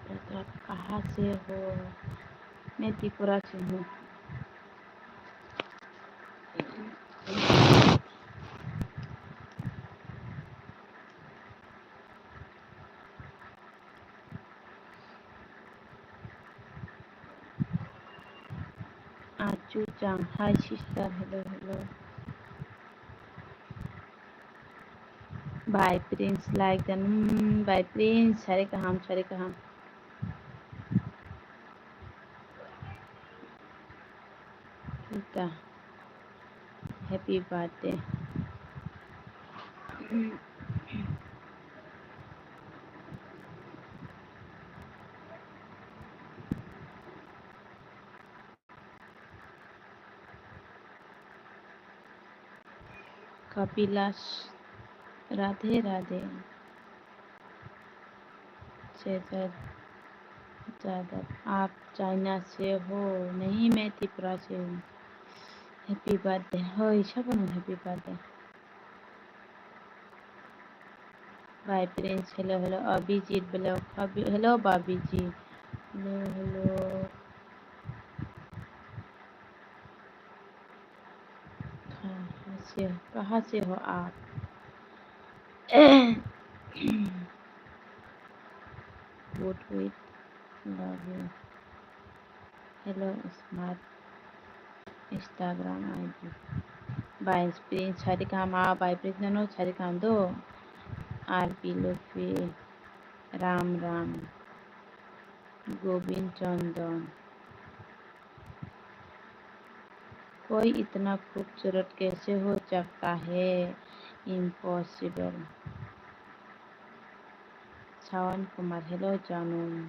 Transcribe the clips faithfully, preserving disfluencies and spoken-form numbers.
Kata kaha se ho? Main Tripura se hu. Achu chang. Hi sister, hello, hello. Bai Prince like dan. Hmm, Bai Prince, sari kaham, sari kaham. Ita. Happy birthday. Kapilash, Radhe Radhe. Cesar Jadhav, aap China se ho? Nahi, main Tripura se hu. Happy birthday. Hoi, sabon happy birthday. Bai Prince, hello, hello. Abhijit, hello, Abhi-, hello, Babiji. Hello, hello. Kaha se, kaha se ho aap? Good, good. Love you. Hello, smart Instagram I D. Bai Prince, sari kaham, ah, Bai Prince no sari kaham do. R P Luffy, Ram Ram, Govind Chandan. कोई इतना खूबसूरत कैसे हो सकता है? Impossible. Sawan Kumar, hello Janu.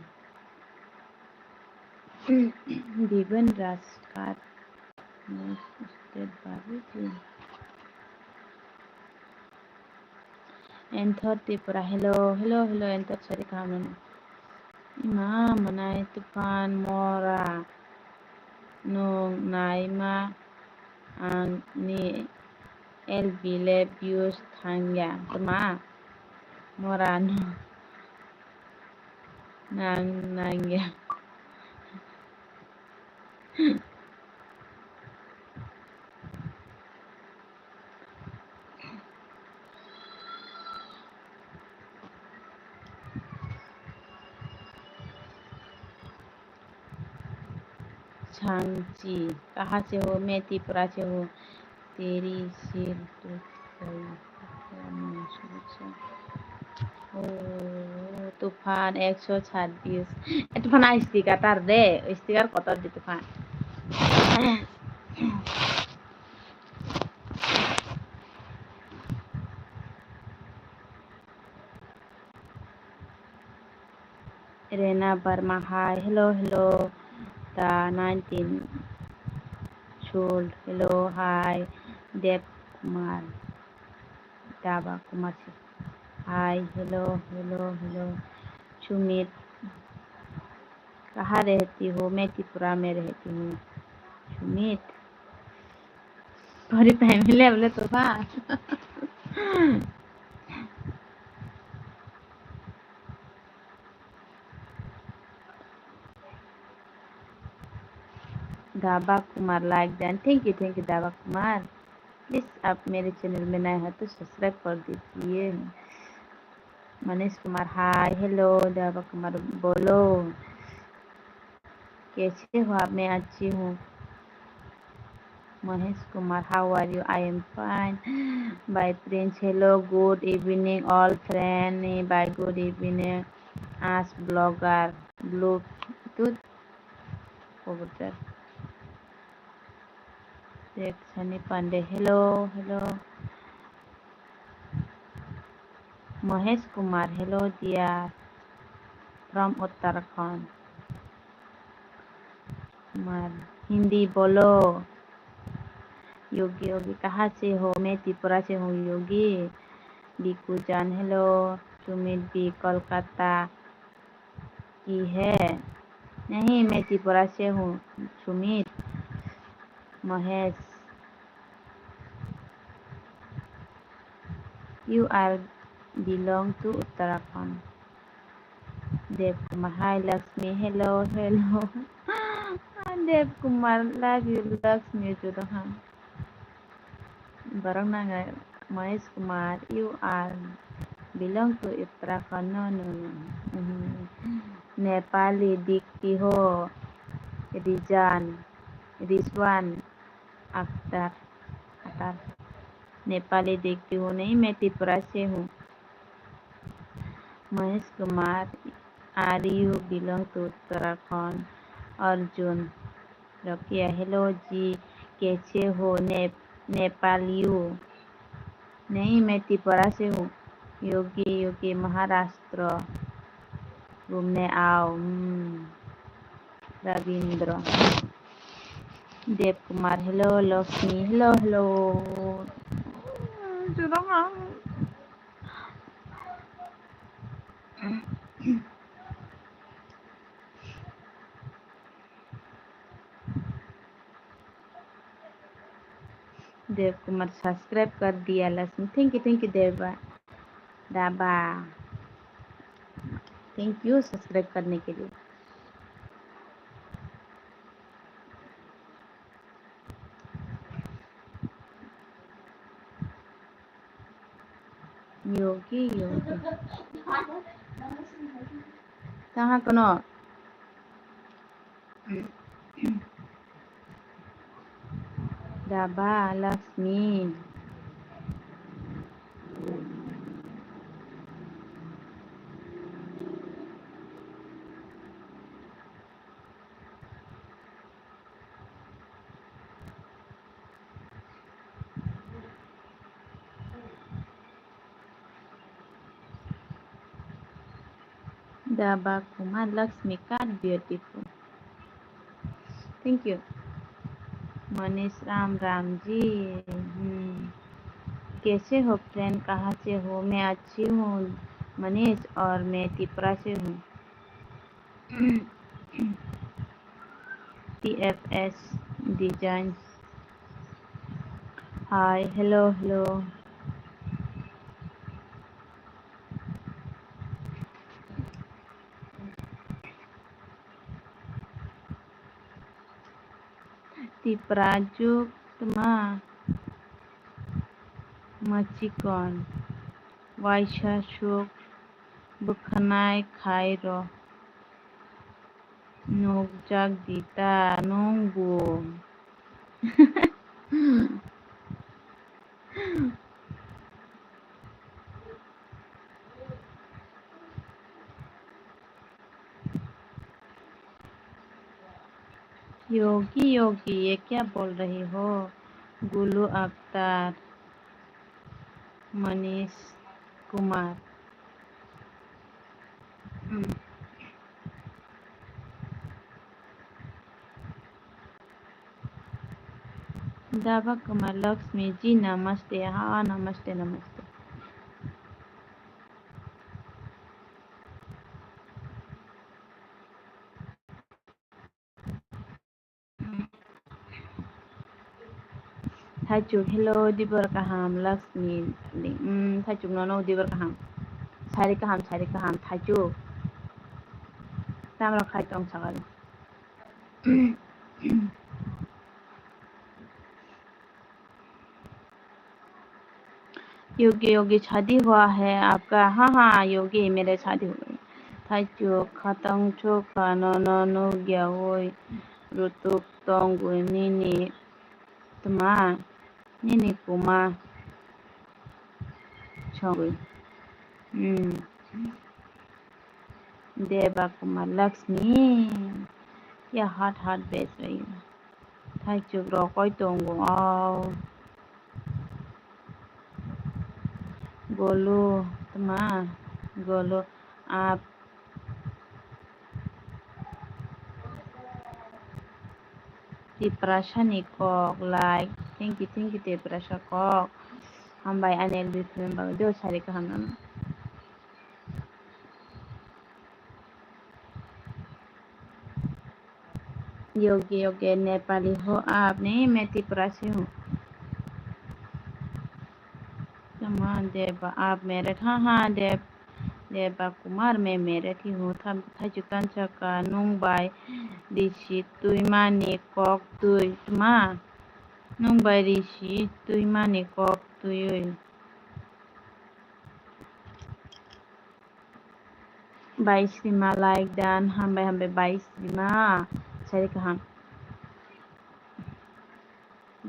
Bibin Rajkar, no, state Babu ji. Enthor Tripura, hello, hello, hello, Enthor sari kaham. Ima manai Tufan Mora, nwng naima ang ni L B le views thangya, tma? Mora no nang nangya. Sangchi, kaha se ho? Main Tripura se hu. Teri sir tu. Oh, Tufan ekso chabbish. Eh, Tufan, ah, sticker tar de, sticker kotor di, Tufan. Rena Barma, hi, hello, hello. Da nineteen Sold, hello, hi. Dev Kumar, Daba Kumar, hi, hello, hello, hello. Sumit, कहाँ रहती हो? मैं त्रिपुरा में रहती हूँ। Sumit, पूरी time ले बोले तो था। Daba Kumar like done. Thank you, thank you, Daba Kumar. Please, आप मेरे channel में नए हैं तो subscribe कर दीजिए। Manish Kumar, hi, hello, Daba Kumar, bolo. कैसे हो आप? मैं अच्छी हूँ। Mahesh Kumar, how are you? I am fine. Bai Prince, hello, good evening, all friend. Bai, good evening. As blogger, Bluetooth, computer. Sani Pandey, hello, hello. Mahesh Kumar, hello dear, from Uttarakhand. Kumar, Hindi bolo. Yogi, Yogi, कहाँ से हो? मैं त्रिपुरा से हूँ, Yogi. Bikujan, hello. Sumit B, Kolkata की है? नहीं, मैं त्रिपुरा से हूँ, सुमित। Mahesh, you are belong to Uttarakhand. Dev Kumar, hi Lakshmi, hello, hello. Dev Kumar, love you, Lakshmi, judo ha. Borok nang Mahesh Kumar, you are belong to Uttarakhand, no, no, no. Mhm. Nepali, Dikti ho, Rijan, Rizwan, Akhtar, Akhtar. Nepali, Dikti ho nahi, main Tripura se hu. Mahesh Kumar, are you belong to Uttarakhand? Arjun, Rakia, hello ji, kaise ho, Nep-, Nepali ho? Nahi, main Tripura se hu. Yogi, Yogi, Maharashtra ghumne aao. Hmm. Ravindra. Dev Kumar, hello, Lakshmi, hello, hello. Jurong ang. Dev Kumar, subscribe kar diya Lakshmi. Thank you, thank you, Deva. Dava. Thank you, subscribe karne ke liye. Yogi, Yogi. Taha kono. Dava, Lakshmi. Dava Kumar, Lakshmi card beautiful. Thank you. Manish, Ram Ram ji. Hmm. कैसे हो friend, कहाँ से हो? मैं अच्छी हूँ Manish, और मैं त्रिपुरा से हूँ। T F S Designs. Hi, hello, hello. Tipra juk tma machikon waisa suk bwkhanai khai rw. Nukjak di ta nwng bo? Yogi योगी ये क्या बोल रही हो? गुलू अख्तर, मनीष Kumar. Dava Kumar, Lakshmi ji, namaste. Ha, namaste, namaste. Thaichuk, hello, dibor kaham, Lakshmi. Mm, Thaichuk nono dibor kaham. Sari kaham, sari kaham, Thaichuk. Tamra khai tong sakali. Yogi योगी शादी हुआ है आपका? हाँ हाँ योगी मेरे शादी हुआ है। Thaichuk khatang chuk kha no no nukya oi rutuk tongwi nini tma nini kuma chongwi. Hmm. Deva Kumar Lakshmi. Ya hot hot base rahi. Thaichuk rok oi tongo o. Golu tma golu ap. Tiprasa ni kok like. Thank you, thank you, Tiprasa kok. Hambai ani L B film bagwi do sari kaham nang. Yogi योगी नेपाली हो आप? नहीं, मैं त्रिपुरा से हूँ। Come on, Dev, आप मेरे, हाँ हाँ Dev, Deba Kumar, मैं मेरे थी हूँ, tha-, thaichuk tansa ka, nwng bai risi twimani kok twi tma? Nwng bai risi twimani kok twiwi. Bai Srima like dan, hambai hambai bai Srima, sari kaham.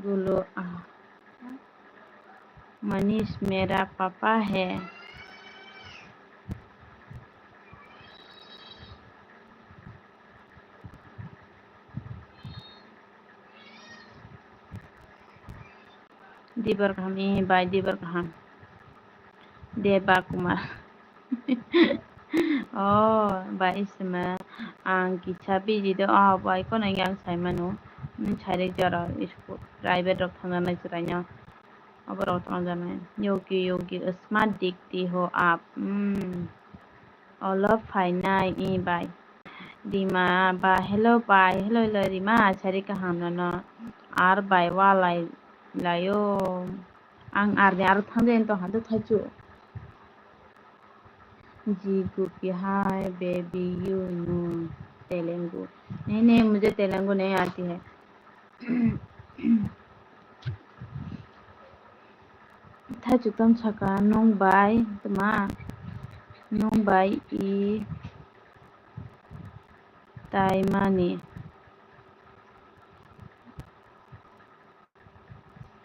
Gulu, ah. Manish mera papa hai. Dibar kaham, eh, bai dibar kaham. Deba Kumar. Oh, bai Srima, ang kisa busy do, oh, bai kono yang sai mano. Hmm, sari jora school, private rok thangna nai chwraino. Obo rok thangna janai. Yogi, yogi, smart dikti ho aap. Hmm. Olo phainai, eh, bai. Rima ba, hello bai, hello, hello, Rima, sari kaham nono. Ar bai wa lai, layo. Ang arni aro thangjani tongkha do thaichu. Ji gupi hai baby you know Telugu. Nahi nahi mujhe Telugu nahi aati hai. Thaichuk tam saka nwng bai tma, nwng bai i taimani.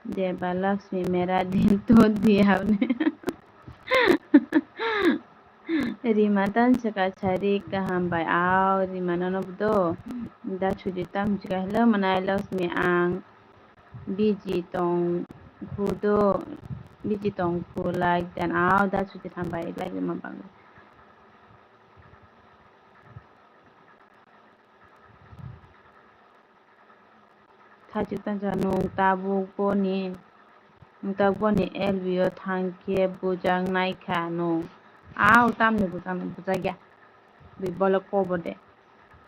Deba Lakshmi mera dil to diya apne. Rima tan saka sari kaham bai ao Rima nono do. Da suji tam saka hello manai Lakshmi ang busy tong khu do, busy tong khu like dan ao da suji tham bai like ma bang. Thaichuk tansa nwng tabuk boni, nwng tabuk boni L B o thangkhe bujak naikha nwng. Ao tamni bujak, bujak ya. Bui bolok kobo de.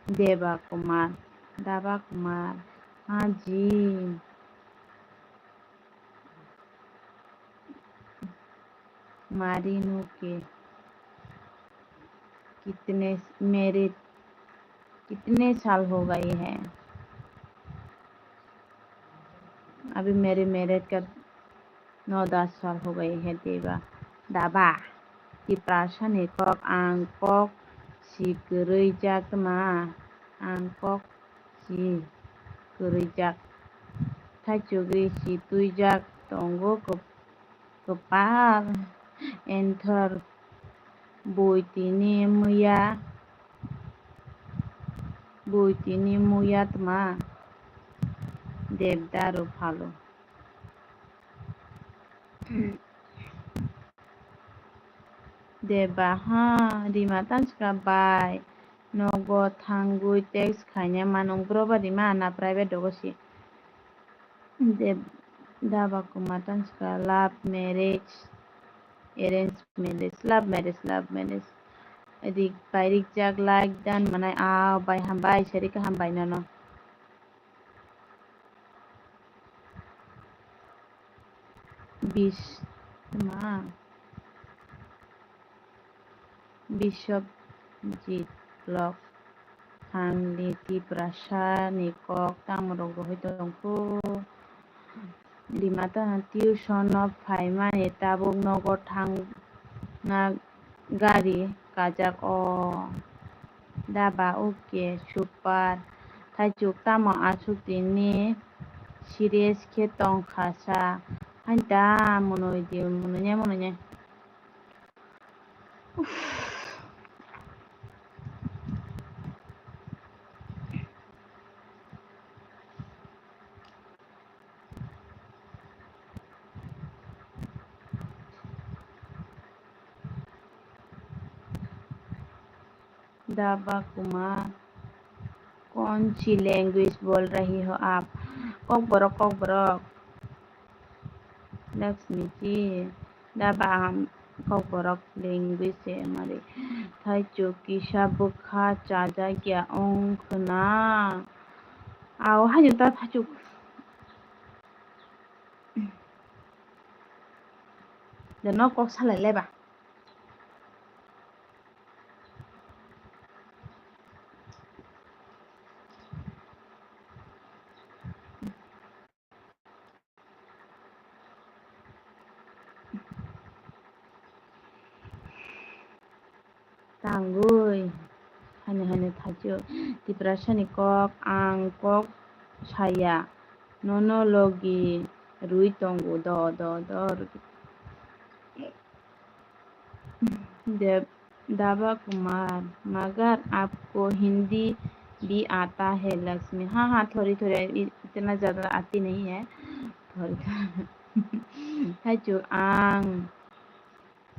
Deba Kumar, Daba Kumar, Haji. मारी नो के कितने मेरे कितने साल हो गए हैं, अभी मेरे मैरिज का नौ दस साल हो गए हैं। Deba, Daba, Tiprasa ni kok ang kok si kwrwi jak ma, ang kok si kwrwijak, thaichugwi si twijak tongo kwp-, kwpal enthor bui tini muya, bui tini muya tma Debdaru phalo. Deba, ha, Rima tanska bai nogo thangwi text khaina mano, bro ba Rima na private dogo si. Deb-, Daba Kumar tanska love marriage, arrange marriage, love marriage, love marriage. Rik bai rik jak like dan manai, ah, bai hambai, sari ka hambai nono. Bis-, ma. Biswajit Block, Thangli, Tiprasa ni kok tamo rok rohoi tongkho. Rima tano tuition no phaimani tabuk nogo thangna gari kajak o. Daba, okay, super. Thaichuk tamo aswk tini serious khe tong kha sa. Hain ta monoi di, monoi nai, monoi nai. Uff. Daba Kumar, कौन सी language बोल रही हो आप? Kokborok, Kokborok. Lakshmi ji, Daba ham Kokborok language se mari. Thaichuk kisa bwkha chajakya wng khwna. Ao haino ta thaichuk. Deno kok salai leba. tangwi. Hani hani thaichuk. Tiprasani kok, ang kok saya. Nono logi rwi tongo do do do. Dev, Daba Kumar, magar aapko Hindi bhi aata hai Lakshmi? Ha ha, thori thori, i-, itna zyada aati nahi hai. Thori thori. Thaichuk ang.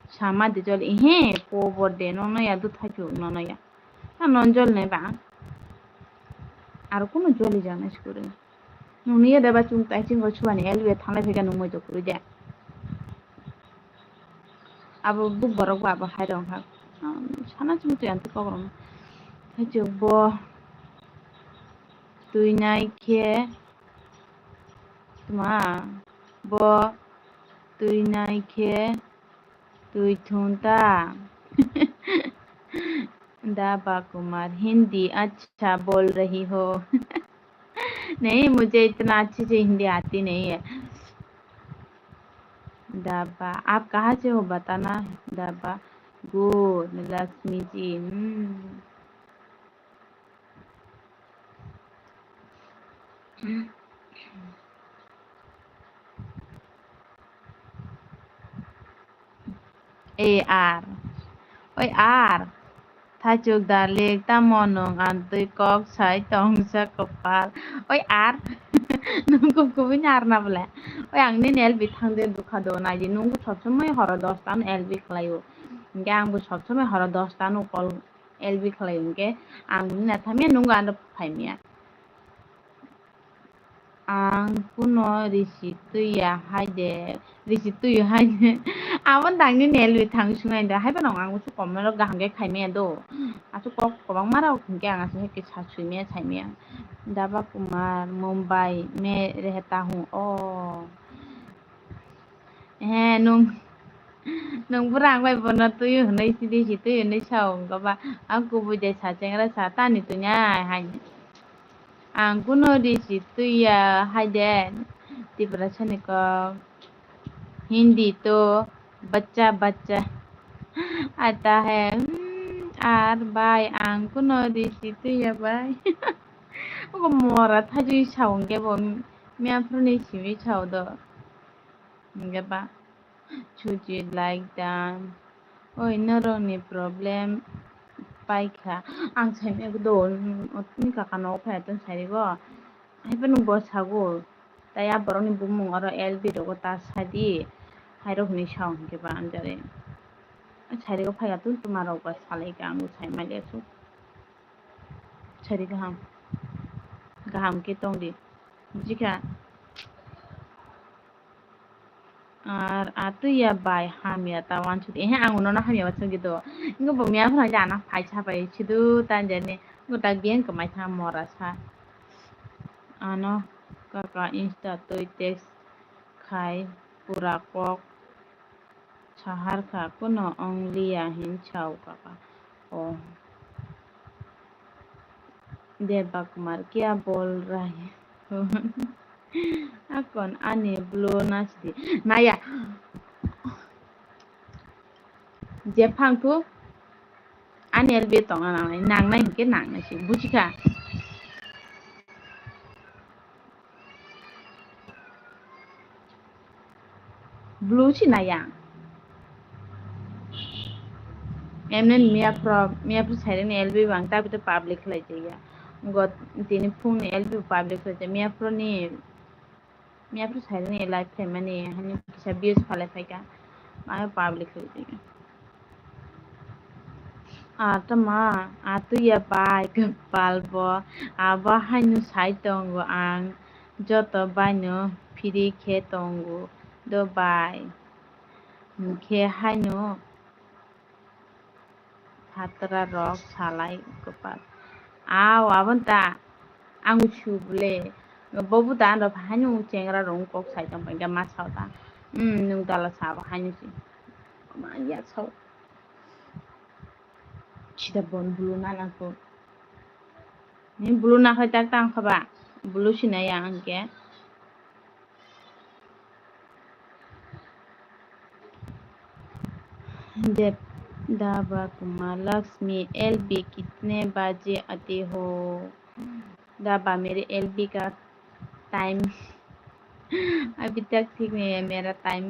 Sama de jol, ehe, power de, nono ya, dutha chuk, nono ya. Ta non jol nai ba. Aro kuno joli jana sikuri. Nungni ya daba chung tai chingo chuani L B thanglai phika nung moi jokuri de. Abo buk borok ba abo hai rong ha. Sana chum tu anti kok rong. Hai chuk bo tui nai khe tma bo tui nai khe Tui thun ta. Daba Kumar, Hindi अच्छा बोल रही हो। नहीं, मुझे इतना अच्छे से हिंदी आती नहीं है। दाबा, आप कहाँ से हो बताना। दाबा, गुड, लक्ष्मी जी, हम्म। A R. Oi R. Thaichuk dalik, tamo nwng antwi kok sai tongsa kwpal. Oi R. Nwng kub kubui ni R na bole. Oi ang nini L B thangde dukha do naidi. Nwng bo sob somoi horo dos ta no L B khlai o. Hinkhe ang bo sob somoi horo dos ta no call L B khlai o. Hinkhe ang nini na thamya nwng bo ano phai maya. Ang kuno risi tuya hai de, risi tuyo hai de. Abo dang nini L B thang sungai da, hai phano ang usu comment rok kaham khe khai maya do. Asuk kok kwbangma rok hinkhe ang asuk hai khe sa sui maya, sai maya. Daba Kumar, Mumbai, me rehta hoon. Oh. He, nung, nung bwrang bai bono twi hwnwi sidi si twi hwnwi sa wngkha ba, ang kubui de sa chengra sa tani twi nai hai. Ang kuno risi twi ya hai de, Tiprasani kok, Hindi to bachcha bachcha aata hai, hmm, ar bai ang kuno risi twi ya bai. Ogo mora thajwi sa wngkhe bo, miyaphuru ni simi sa do. Hinkhe ba chuji like da. Oi, norokni problem paikha. Ang saimaya do, ni kaka nogo phai tong sarigo. Haiphano bo sago. Tai a borokni bumung oro L B rogo ta sadi. Hairok hinwi sao hinkhe ba anjare. Sarigo phai tong tuma rok ba salai ka ang bo saimaliya su. Sari kaham. Kaham khe tongdi. Bujikha? Ar atwi ya bai hamya ta wansuk di. Ehe, ang nono hamya wansuk di do. Wngkhe bo miya phano ja ana phai sa pai sidu tanjani. Wngkhe ta geng kwmai tha mora sa. Ano kaka Insta twi text khai pura kok. Sahar kha, kuno wng liya hin sao kaka. O. Deba Kumar, kya bol rahe ho? Akon ani blue nasdi. Naya. Jephang thu ani L B tongna nangnai. Nangnai hinkhe nangnai se. Bujikha? Blue si naya. Emnen miya pro, miya pro sairani L B bang tabi to public khlai jaya. Got tini phung ni L B public khlai jaya. Miya pro ni, miya pro sairani live khlai mani hani kisa views phalai phaika. Mayo public khlai jaya. Atama, atwi ya bai kwpal bo, abo haino sai tongo ang, joto baino free khe tongo do bai, hinkhe haino phatra rok salai kwpal. Aw, aboni ta, ang usu bole, bobo ta ano haino chengra rok kok sai tong paikha ma sao ta, um, nwng dala sabo haino se, ma ya sao. Sida bon blue na nangkuk. Ni blue na khai tak tang kha ba. Blue sina ya ang khe. Dep. दाबा कुमार लक्ष्मी, एलबी कितने बजे आते हो? दाबा, मेरे एलबी का टाइम अभी तक ठीक नहीं है। मेरा टाइम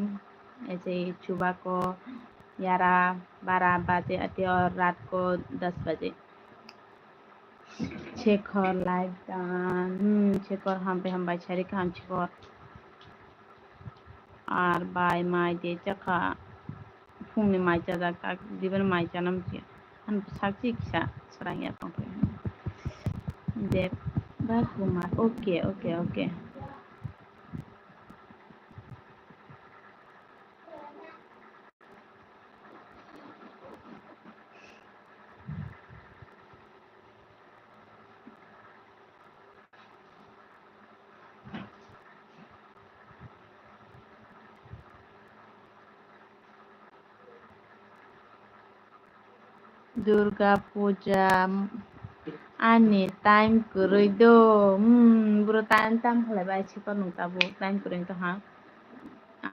ऐसे ही सुबह को ग्यारह बारह बजे आते हो और रात को दस बजे। Shekhar live dan. Hmm, Shekhar, hambai, hambai, sari kaham, Shekhar. Ar bai mai de chakha. Phungni mai chajak, tak diben mai chanam chi. Han sakchi kisa sarang ya tong. Deba Kumar. Okay, okay, okay. Durga Puja, ani time kwrwi do. Hmm, bro, time, time khlai bai, siko nung tabuk time kwrwi to ha.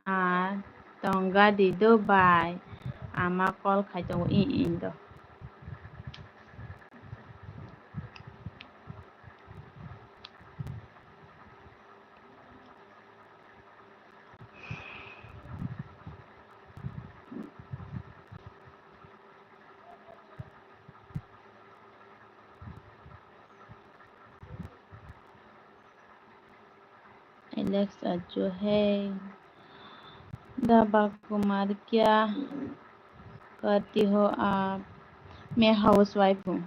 Ah, tong gadi do bai. Ama call khai tongo, i, i do. Alex Ajo, hey. Daba Kumar, kya karti ho aap? Main housewife hoon.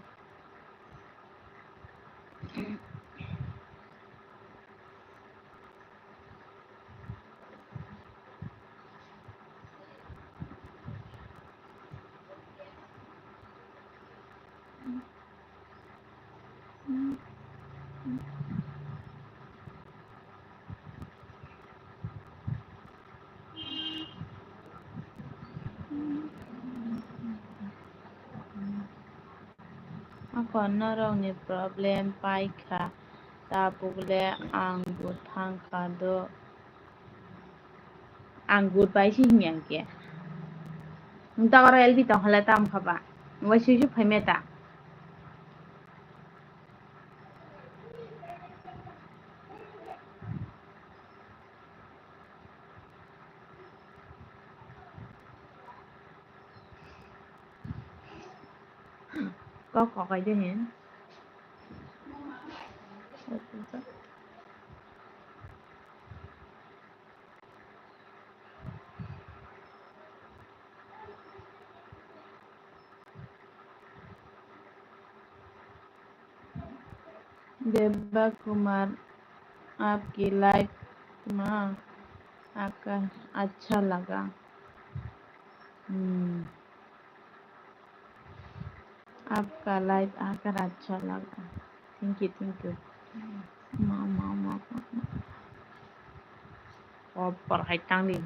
Ako norokni problem paikha, tabukle ang bo thangkha do. Ang good bye si himya hwnkhe. Nwng ta oro L B tong hwnle ta wngkha ba? Nwng bai sui sui phaimya ta? Kok kokai de hin. Deba Kumar, आपकी लाइफ में आकर अच्छा लगा। Hmm. आपका लाइफ आकर अच्छा लगा। Thank you, thank you. Ma, ma, ma, ma, ma. Opor hai tangdi.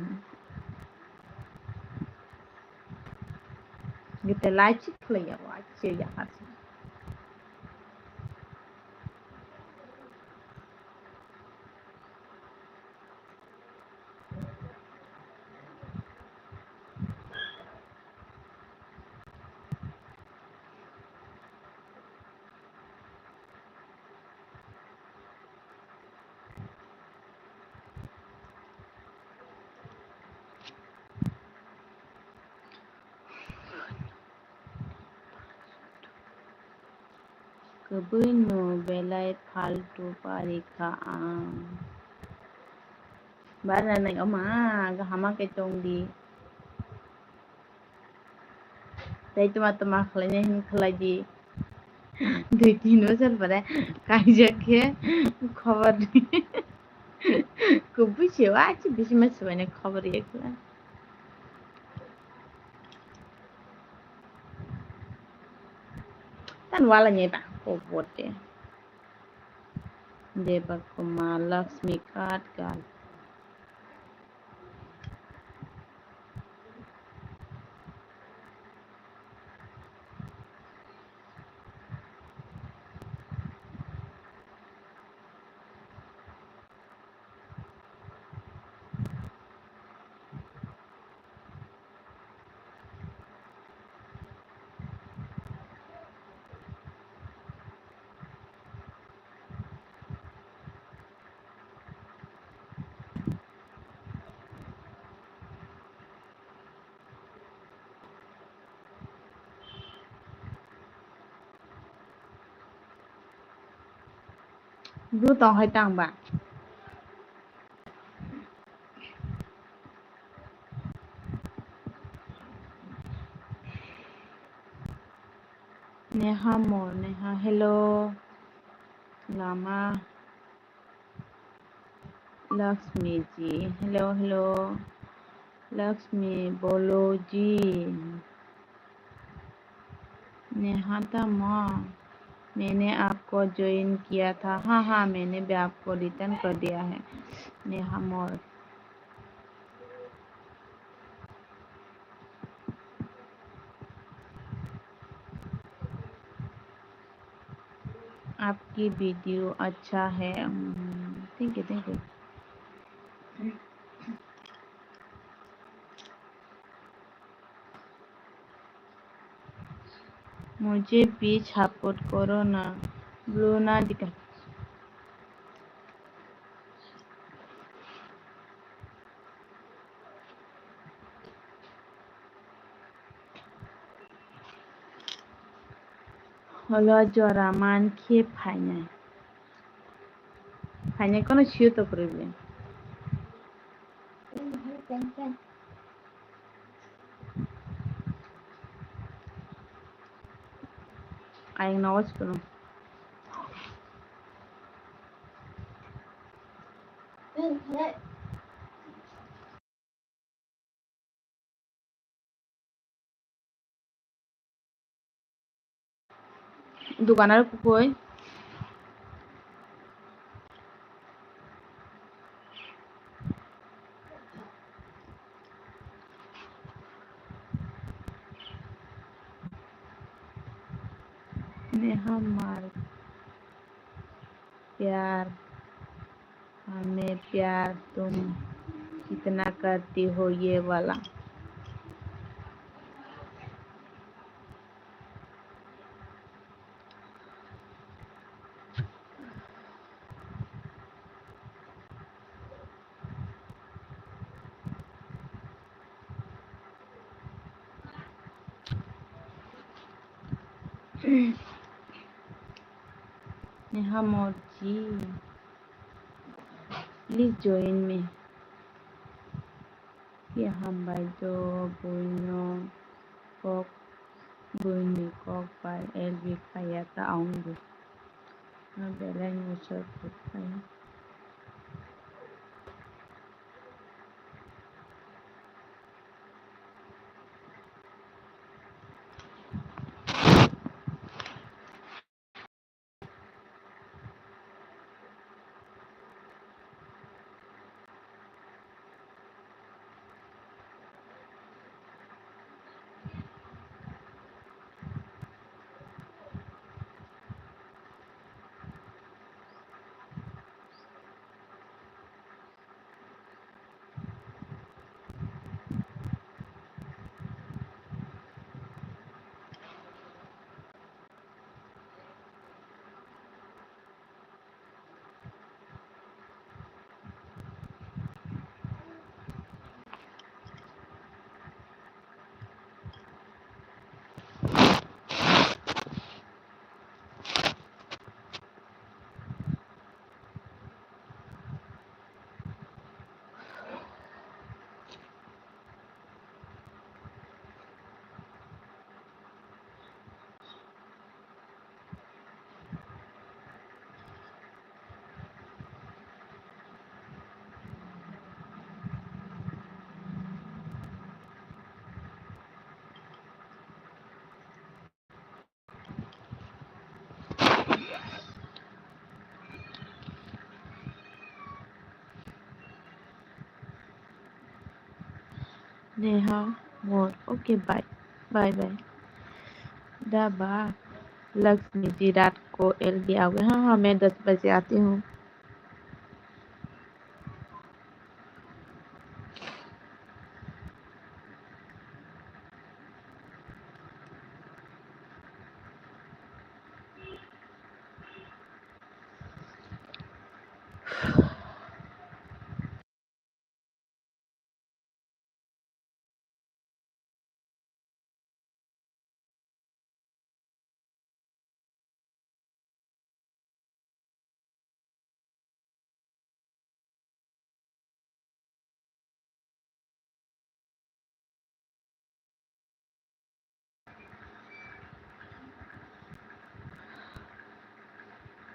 Gete lai chik khlai ya, wa, chik ya, ha, chik. Kwbwino belai faltu pari kha ang. Barna nai oma, kahama khe tong di. Tei tuma tuma khlaina hin khlai di. Dui tin bosor pore kaijak khe khobor di. Kubui se wa chi bisi ma swbaina khobor ya khlai. Tan wala ni ba ko bote. Deba Kumar, Lakshmi Katkar. Blue tong hai tang ba. Neha mo, Neha, hello. Lama. Lakshmi ji, hello, hello. Lakshmi, bolo ji. Neha था माँ, मैंने आपको ज्वाइन किया था। हाँ, हाँ, मैंने भी आपको रिटर्न कर दिया है। नेहा मोर। आपकी वीडियो अच्छा है। हम्म, thank you, thank you। मुझे भी सपोर्ट करो ना, ब्लू ना दिखा। Holo jora man khe phainai. Phainai kono sio to kwrwi bini. Ayang nawas kono. Dukan aro kukui. Neha मार प्यार, हमें प्यार तुम कितना करती हो, ये वाला। नेहा Morjim, please join me. Khe hambai jo buino kok, buini kok bai L B khaiya ta ang bo. No belai no sor khuk khaiya. Neha मोर, ओके, बाय, बाय, बाय। दबा लक्ष्मी जी रात को एलडी आओगे? हाँ, हाँ, मैं दस बजे आती हूँ।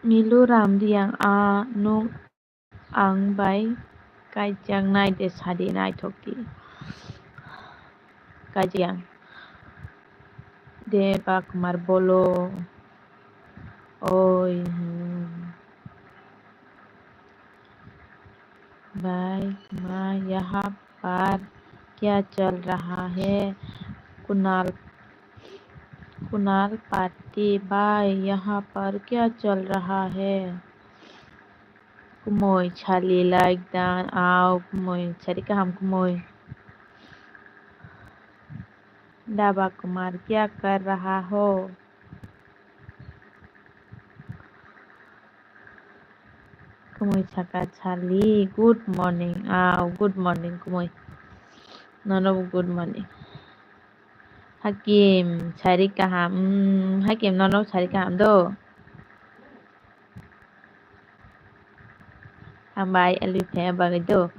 Milu Ramriang, a nwng ang bai kaijaknai de sadi naithok di. Kaijakya. Deba Kumar bolo. Oi, hmm. भाई, माँ, यहाँ पर क्या चल रहा है? कुणाल, कुणाल पाटी, भाई, यहाँ पर क्या चल रहा है? Kumui sali like dan, au, kumui sari kaham kumui. Daba Kumar, kya kar raha ho? Kumui saka sali, good morning. Au, good morning, kumui. Nono bo good morning. Hakim, sari kaham. Mm, Hakim, nono sari kaham do. Hambai, elwi phaya bagwi do.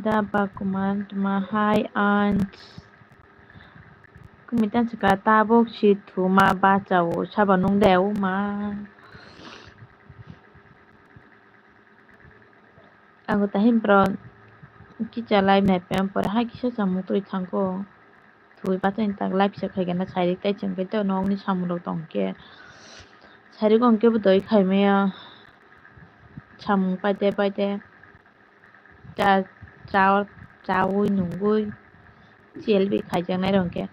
Da ba kuman tuma hai ans. Kumitan sika tabuk si thuma bachao sabo nung de uma. Ang tahim bro kisa lai map pore hai kisa samung twi thango. Thwi bachai tak lai pisa khai gana sairik tai chwng khe to nokni samung rok tong khe. Sairik ong khe bo doi khai maya samung paite paite cha cha chaui nungui C L B khaijaknai rok khe.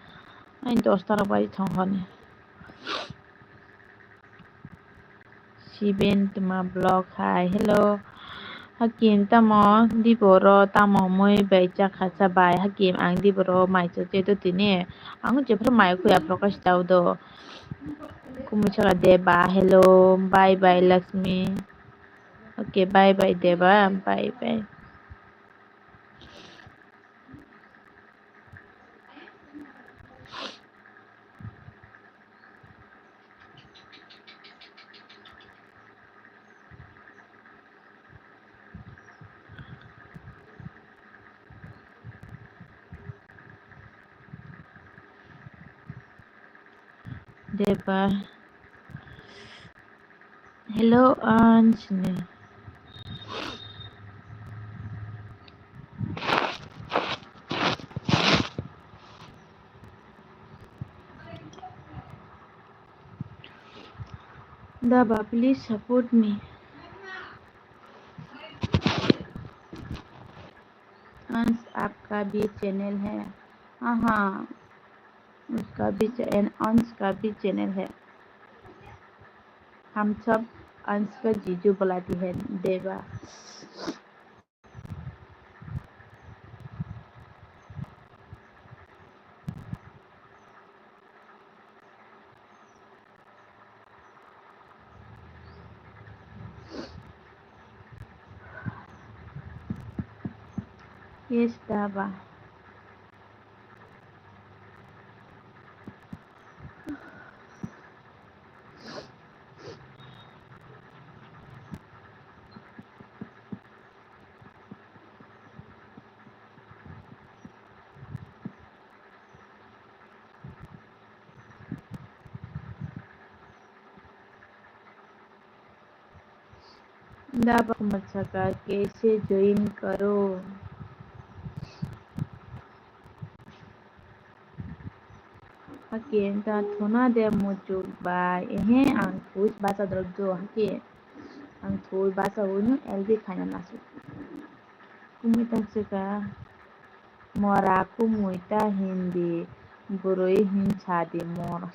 Ai dosta rok bai thong honi. Siben tuma blog hai. Hello. Hakim tamo diboro tamo mui bai chakha cha bai. Hakim ang diboro mai cha che do tini. Ang jephru mai khuya Prakash chao do. Kumui chaka Deba. Hello. Bye bye Lakshmi. Okay, bye bye Deba. Bye bye. Deba. Hello, Anjali. Daba, please support me. अंश आपका भी चैनल है? हाँ, हाँ, उसका भी चैन-, अंश का भी चैनल है। हम सब अंश का जीजू बुलाती है, देवा। Yes, Daba. Daba Kumar saka, kaise join karo? Hake ta thuna de muchuk bai. Ehe, ang thui bacha drop jo hake. Ang thui bacha unu L B khaina nasu. Kumui ta sika mora kumui ta hindi burui hin sadi mora.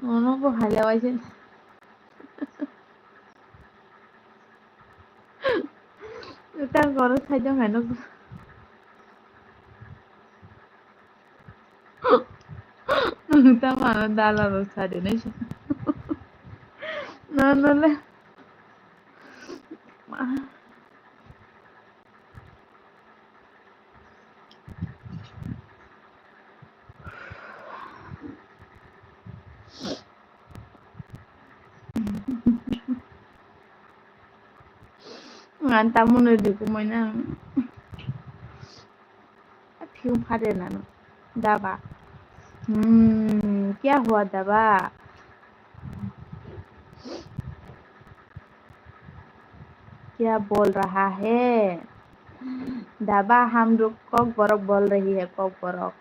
Ono bo haile waise. Utang koro saijong hai no. Utang mano dala ro sadi nai. No, no le. Ang tamoni rikumai nang. Phiung phade nano. Daba. Hmm, kya hua daba? Kya bol raha hai? Daba hum log kok borok bol rahi hai, kok borok.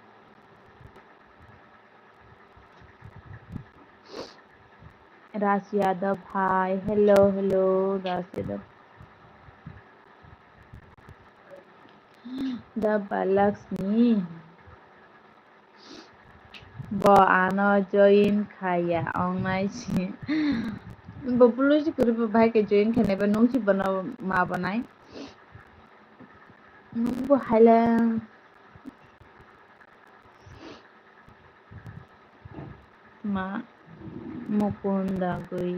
Raj Yadav, hi. Hello, hello, Raj Yadav. Daba Lakshmi. Bo ano join khaya ongnai si. Bo bulu si kuri bo bai ke join khainai ba nung si bono ma bonai. Nung bo haile. Ma Mukunda gwi.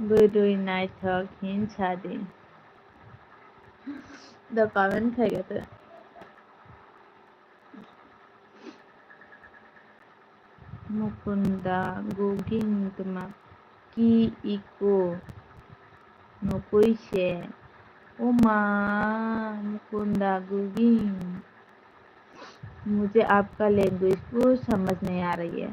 Bwrwi naithok hin sadi. Do comment khaikha tei. Mukunda guging tma ki iko nokoi se. O ma, Mukunda guging. मुझे आपका लैंग्वेज कुछ समझ नहीं आ रही है।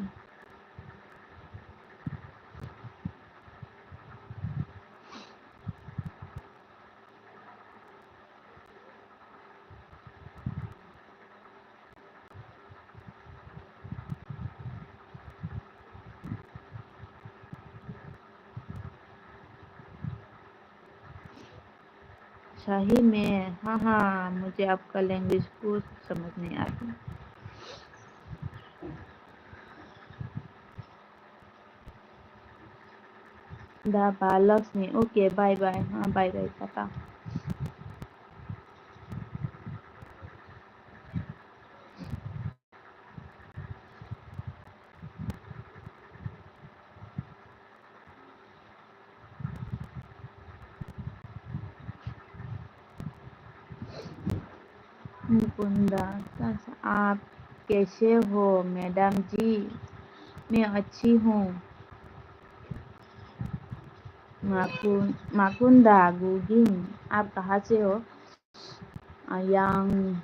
सही में, हाँ, हाँ, मुझे आपका लैंग्वेज कुछ समझ नहीं आ रही। Da ba Lakshmi, okay, bye bye, हाँ, bye bye, tata. मुकुंदा, आप कैसे हो मैडम जी? मैं अच्छी हूँ। माकुन-, माकुंदा गुगिंग, आप कहाँ से हो? Yang,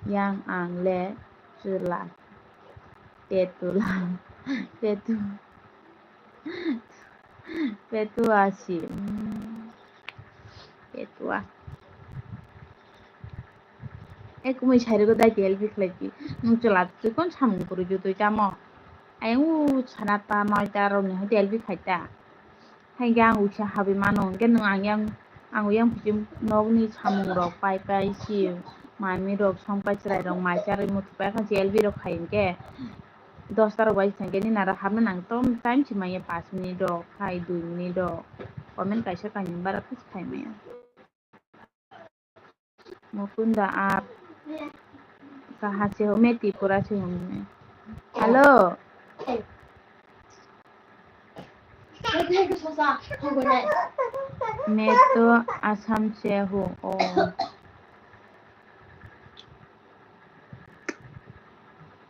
yang ang le chwla. Petula. Petu. Petua si. Petua. E kumui sairwgo dai T L P khlai di. Nwng chwla twi kon samung kwrwi jotoi tamo. Ayang u sana ta noi ta rok ni hai T L P khai ta. Hai khe ang uisa habwi mano, hwnkhe nwng ang yang, ang yang phuchim nokni samung rok pai pai si, mami rok song pai chwrai rok mai charwi muthung pai kha si L B rok khai hwnkhe dosta rok bai thangkhe nini aro hapna nang tom time si manya panch minute rok khai dui minute rok comment kaisa kainwi bara khe khai maya. Mukunda, आप कहाँ से हो? मैं त्रिपुरा से हूँ। Hello। मैं तो आसाम से हूँ। ओ।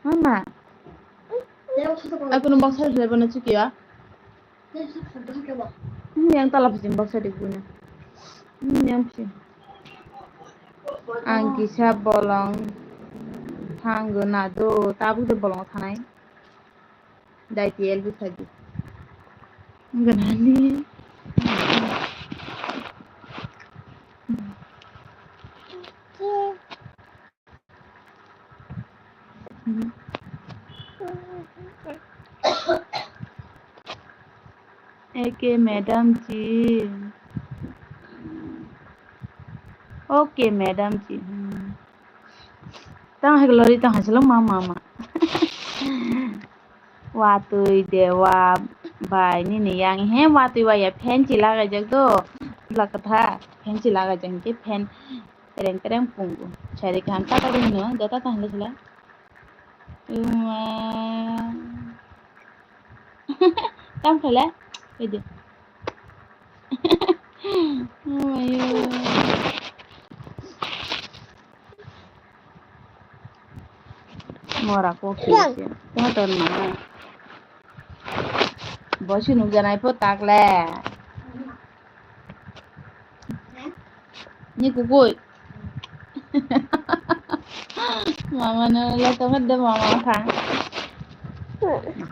Mama. Aku nung baksa rwlai bono chukya. Yang tala pijim baksa di guna. Yang pijim. Ang kisa bolong thanggo na do, tabuk de bolong thanai. Dai T L B khadi. Ganani. Okay, madam ji. Okay, madam ji. Hmm. Tang hai lori tang hai salo ma ma ma. Watwi dewa bai nini yang he watwi waya fan si lagai jak do. Blakatha fan si lagai jak ke fan. Tereng tereng pungo. Sari kaham tata de hino, do tata hino sila. Uma. Tam khala? Ede. Umayo. Mora kok sisi. Tama ton mana? Bosi nukjanai po takle. Ni kukui. Mama no le tama de mama kha.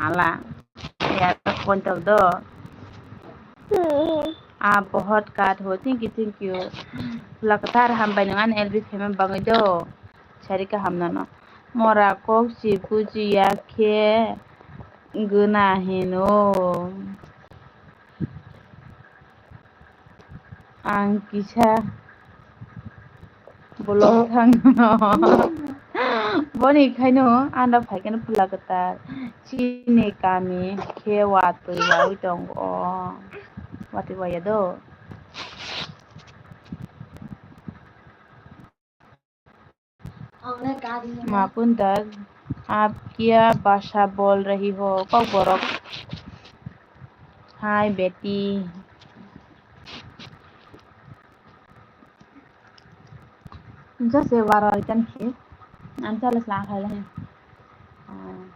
Hala. Ya to kon to do. Ah, bohot kat ho. Thank you, thank you. Lakatar hambai nang an L B payment bangai do. Sari kaham nano. Mora kok si buji ya khe guna hino. Ang kisa bolong thangno. Boni khaino anda phaikeno pula kwtal. Chini kami khe watwi wawi tongo. Watwi waya do. मापुन दर्द, आप क्या भाषा बोल रही हो? Kokborok. Hi, beti. Just a water item here. Ang chala slang khai lahi. Oh.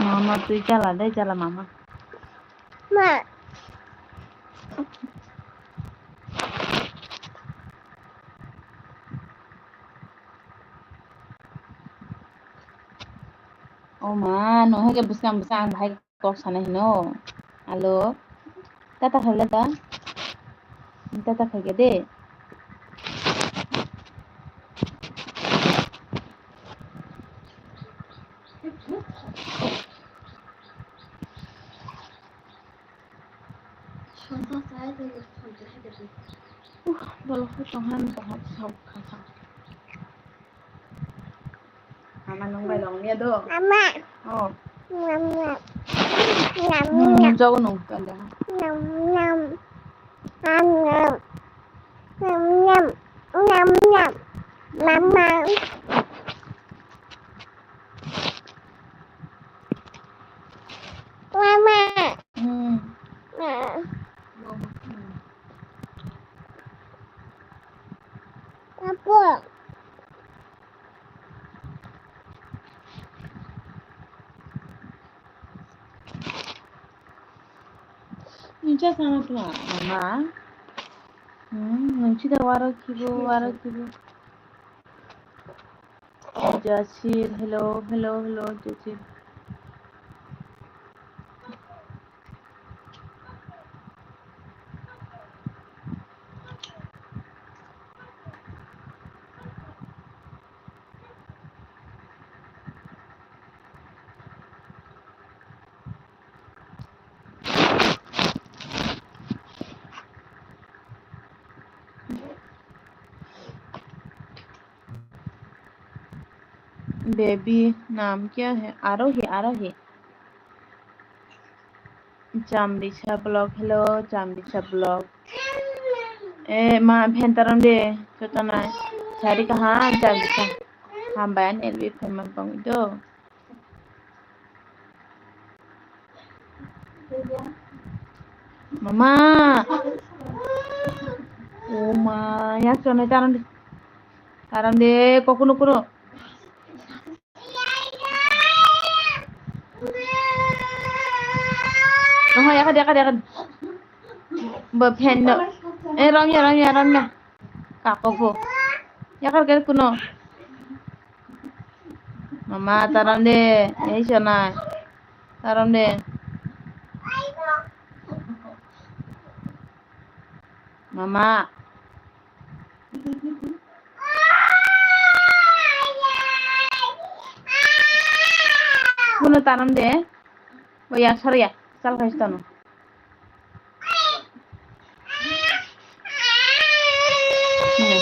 Mama, twi chala de, chala mama. Ma. O ma, no hai ke bwskang bwskang bahai kok sana hino. Alo. Tata khaila da. Tata khaike de. Uh, dolo khe tongha, tongha, sok kha, sok. Mama nung bai long ya do. Mama. Oh. Mama. Mama. Nung nung jago nung kanda. Mama. Mama. Mama. Mama. Mama. Hmm. Mama. Apa? Nungcha sama twa, mama. Hmm, nungchi da waro kibo, waro kibo. Jasir, hello, hello, hello, Jasir. Baby, naam kya hai? Arohi, Arohi. Chamrisa vlog, hello, Chamrisa vlog. Eh, ma, phen taram de, chotona. Sari kaham, Chamrisa. Hambai an L B phaima bang do. Mama. O ma, yak chonai taram de. Taram de, kokuno kuno. Oho, yakar, yakar, yakar. Bo phen no. Eh, ramya, ramya, ramya. Kako bo. Yakar ger kuno. Mama, taram de. Ei, sonai. Taram de. Mama. Kuno tanam de. O ya, sar ya. Sal khai tano. Hmm.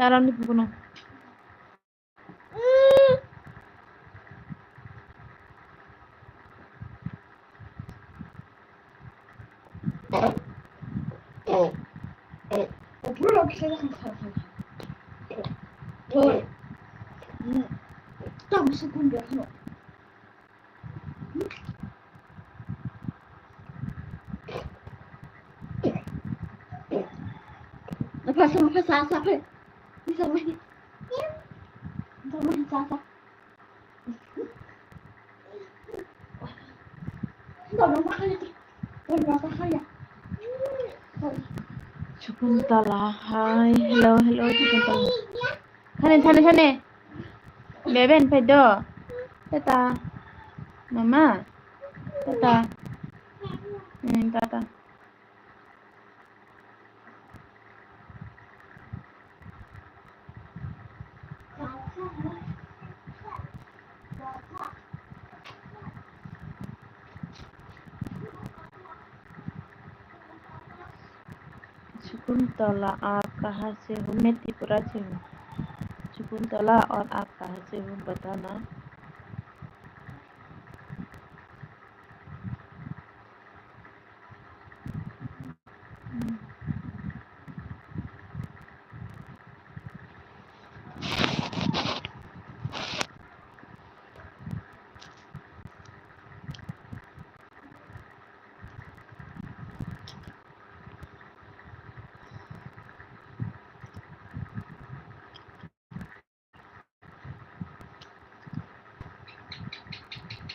Taram ni bukuno. Shakuntala, hi. Hello, hello, Shakuntala. Thani, thani, thani. Beben, phai do. Tata. Mama. Tata. Hmm, tata. Shakuntala, आप कहाँ से हो? मैं त्रिपुरा से हूँ। शकुंतला, और आप कहाँ से हो, बताना।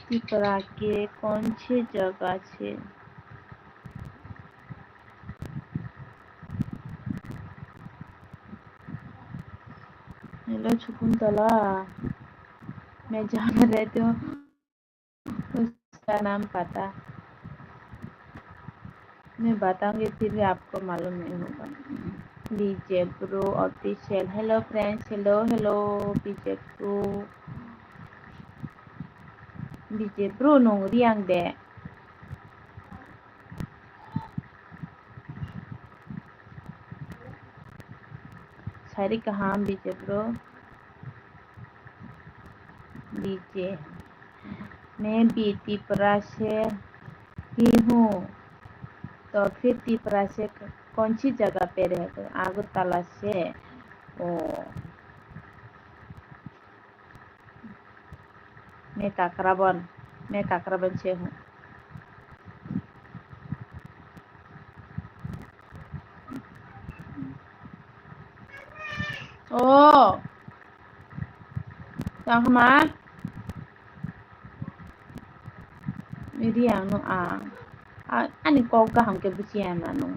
त्रिपुरा के कौन सी जगह छे? Hello, Shakuntala. मैं जान रहे थे। उसका नाम पता। मैं बताऊंगी, फिर भी आपको मालूम नहीं होगा। बीजे Bro Official. Hello friends, hello, hello, बीजे Bro. बीजे Bro, nung riang de. Sari kaham, बीजे Bro. बीजे, मैं भी त्रिपुरा से ही हूँ, तो फिर त्रिपुरा से कौन सी जगह पे रहते हो? अगरतला से। ओ। मैं काकराबन, मैं काकराबन से हूँ। Oh. Tang hama. Ini ang no ang. A-, ani kok kaham ke buchiya na no.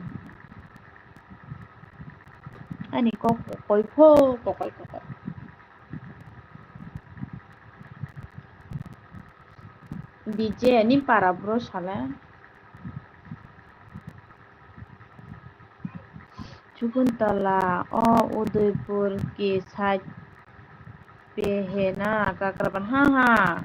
Ani kok kokoi pho, kokoi kokoi. Bije ni para bro sala. Shakuntala, o Udaipur ki side pe hai na, Kakraban, ha ha.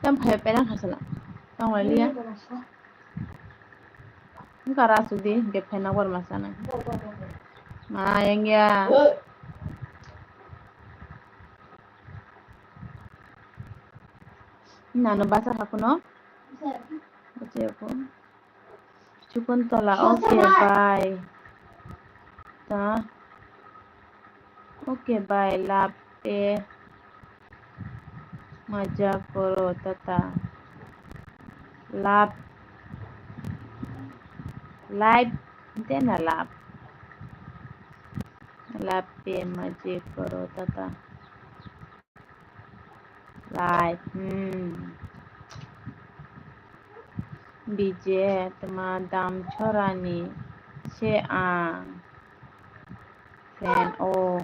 Tam phai pelang hasala. Tong lai liya. Wngkha ra sudi, hingke phenna borma sana. Ma, yang ya. Nano basa hakuno. Bacha yako. Shakuntala, okay, bye. Ta. Okay, bye, love, eh. Maja koro tata. Love. Life de na love. Love pe maje koro tata. Life. Hmm. Bije tma dam chorani se ang. Fan o.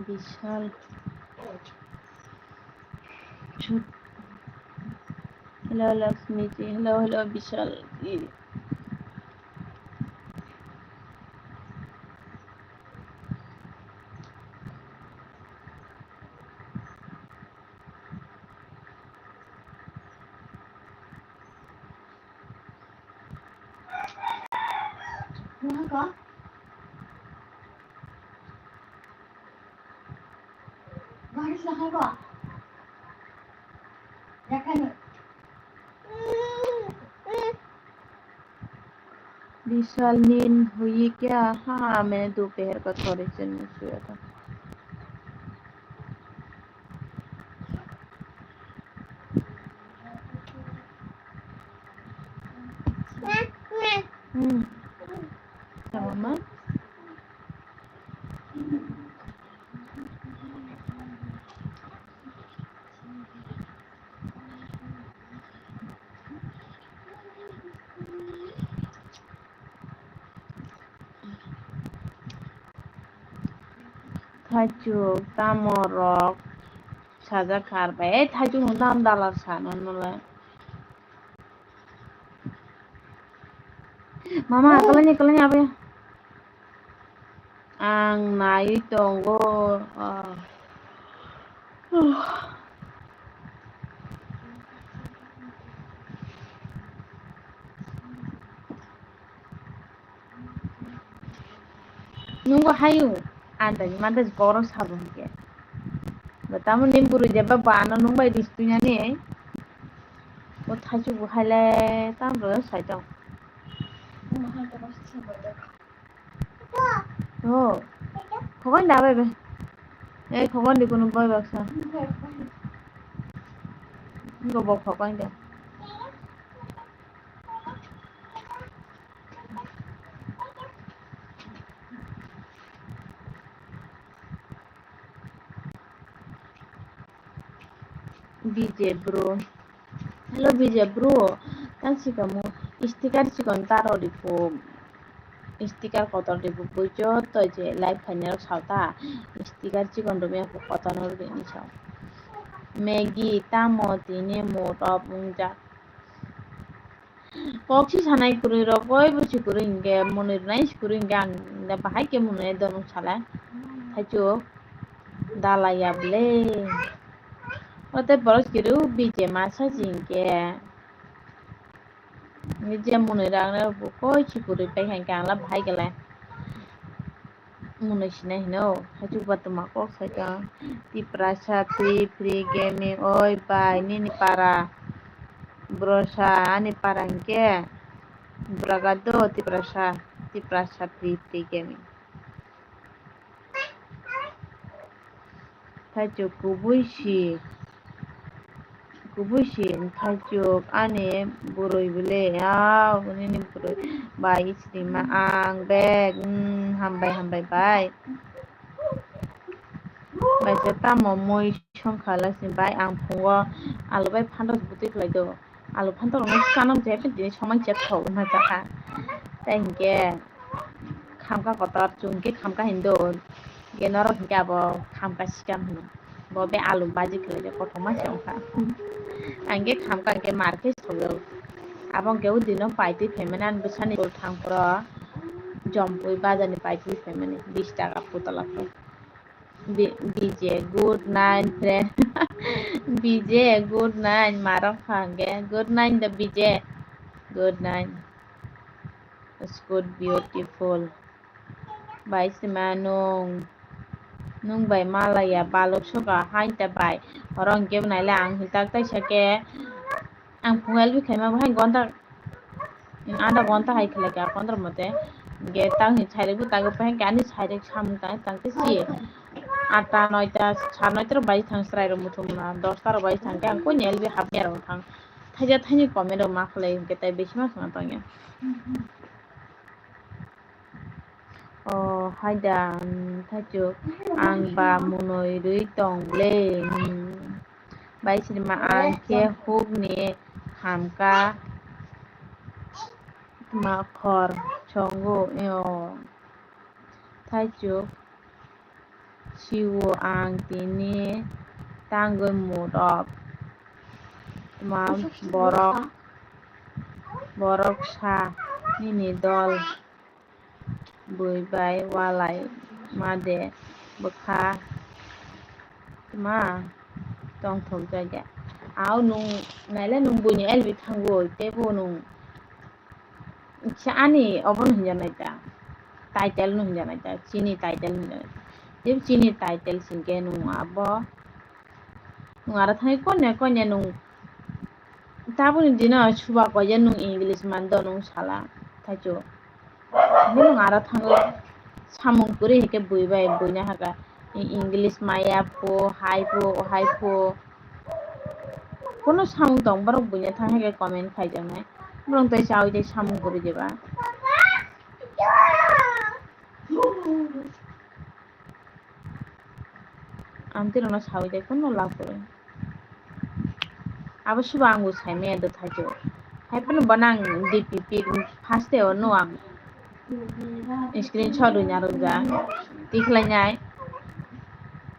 Bishal. Hello, Lakshmi ji. Hello, hello, Bishal ji. विशाल नींद हुई क्या? हाँ, मैंने दोपहर का थोड़े से नींद सोया था। Hmm. Sama, Ma? Thaichuk tamo rok sajak kha ar bai. Ei thaichuk no tam dalar sa no nole. Mama, kalani, kalani, abe. Ang nai tongo. Ah. Nungbo hayu. Andani manda borok sabo hwnkhe. Bo tamo ni bwrwi de ba bana nung bai ris twi nani. Bo thaichuk bo haile tam rw sai tong. Oh. Khokon da bai bai. Eh, khokon di kunu bai baksa. Nungbo bo khokon da. B J bro. Hello B J bro. Tang sikamo sticker chikon taro ripho. Sticker kotor ripho. Bui joto je live khainai rok sao ta. Sticker chikon rwmya kotor no rwdi hinwi sao. Maggie tamo tini murok wngjak. Kok si sanai kwrwi rok oi bo si kwrwi hinkhe mwnwi rwnai si kwrwi hinkhe ang bahai khe mwnwi dono salai. Thaichuk dalai ya bwle. O tei borok si kwrwi B J masa si hinkhe. Ni je mwnwi rang rok bo koi si kwrwi pai hinkhe ang la bahai khe lai. Mwnwi sinai hino, haichuk ba twma kok sai tong. Tiprasa free free gaming, oi bai, nini para. Brosa, ani para hinkhe. Braga do, Tiprasa, Tiprasa free free gaming. Thaichuk kubui si, kubui si thaichuk ani bwrwi bwle, yao nini bwrwi bai sima ang bag, mm, hambai, hambai bai. Bai se tamo mui songkha lai sini bai ang phungo alu bai phanto bwtwi khlai do. Alu phanto rok no sanam je tini somai je thok ma cha kha. Tai hinkhe khamka kotor chwng khe khamka hindo. Ge norok hinkhe abo khamka sikam hino. Bo be alu baji khlai je kothoma se wngkha. Ang khe khamka hinkhe mar khe sogo. Abo hinkhe o dino paitwi phaimani ani bwsani thang phoro Jompui bazar ni paitwi phaimani bish taka putla khe. Bi-, B J, good night, friend. B J, good night, marok hangge. Good night, the B J. Good night. It's good, beautiful. Bai sima nung, nung bai malaya balok soka hain ta bai. Oro hingke bo naile ang hintak tai sake. Ang phungal bi khaima bo hain gonta. Adha ghonta hai khlai kha, pondro mote. Ge tang ni sairik bo tago, peheng ani sairik samung tang tang te si. Atta, noita, sar noita rok bai thang chwrai rok muthung na, dosta rok bai thang khe ang koi ni L B hapni rok thang. Thaija thaini comment rok ma khlai hwnkhe tai besi ma swngna tang ya. O haida, um, thaichuk ang ba munoi rwi tong le, um, bai sinima ang khe huk ni khamka tma khor chongo, o thaichuk siwo ang tini tangwi mood off tma borok, borok sa nini dol. Bui bai walai ma de bwkha tma tongthok jai de. Au nung naile nung buini L B thangwi teibo nung kisa ani obono hinjanai ta. Title no hinjanai ta, chini title no hinjanai ta. Teibo chini title singke nung abo. Nung aro thangwi konne konne nung tabukni dino suba koiya nung English mando nung sala thaichu. Nung aro thangwi samung kwrwi hwnkhe bui bai buina haka English maya pho, hai pho, ohai pho. Kono samung tong borok buina thang hwnkhe comment khaijaknai. Borok tei chawi tei samung kwrwi diba. Amtwi rokno sawi de, kunno lab kwrwi. Abo suba ang bo saimaya do thaichu. Hai phano bo nang D P pic first day o no ang screenshot rwina rwjak. Tikhlainai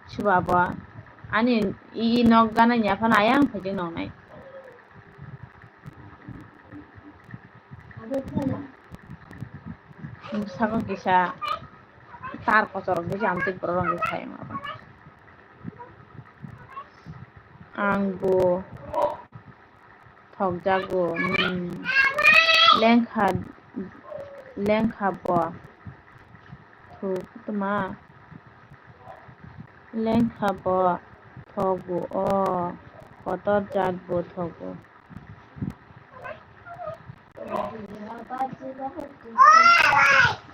suba bo. Ani i nok gana ya phano ayang phaijak nongnai. Sabo kisa tar kochorok de jam tik borok rok sai ma ba. Ang bo thokjago, hmm. Lengkha, lengkha bo thuk tma. Lengkha bo thogo o, kotor jat bo thogo.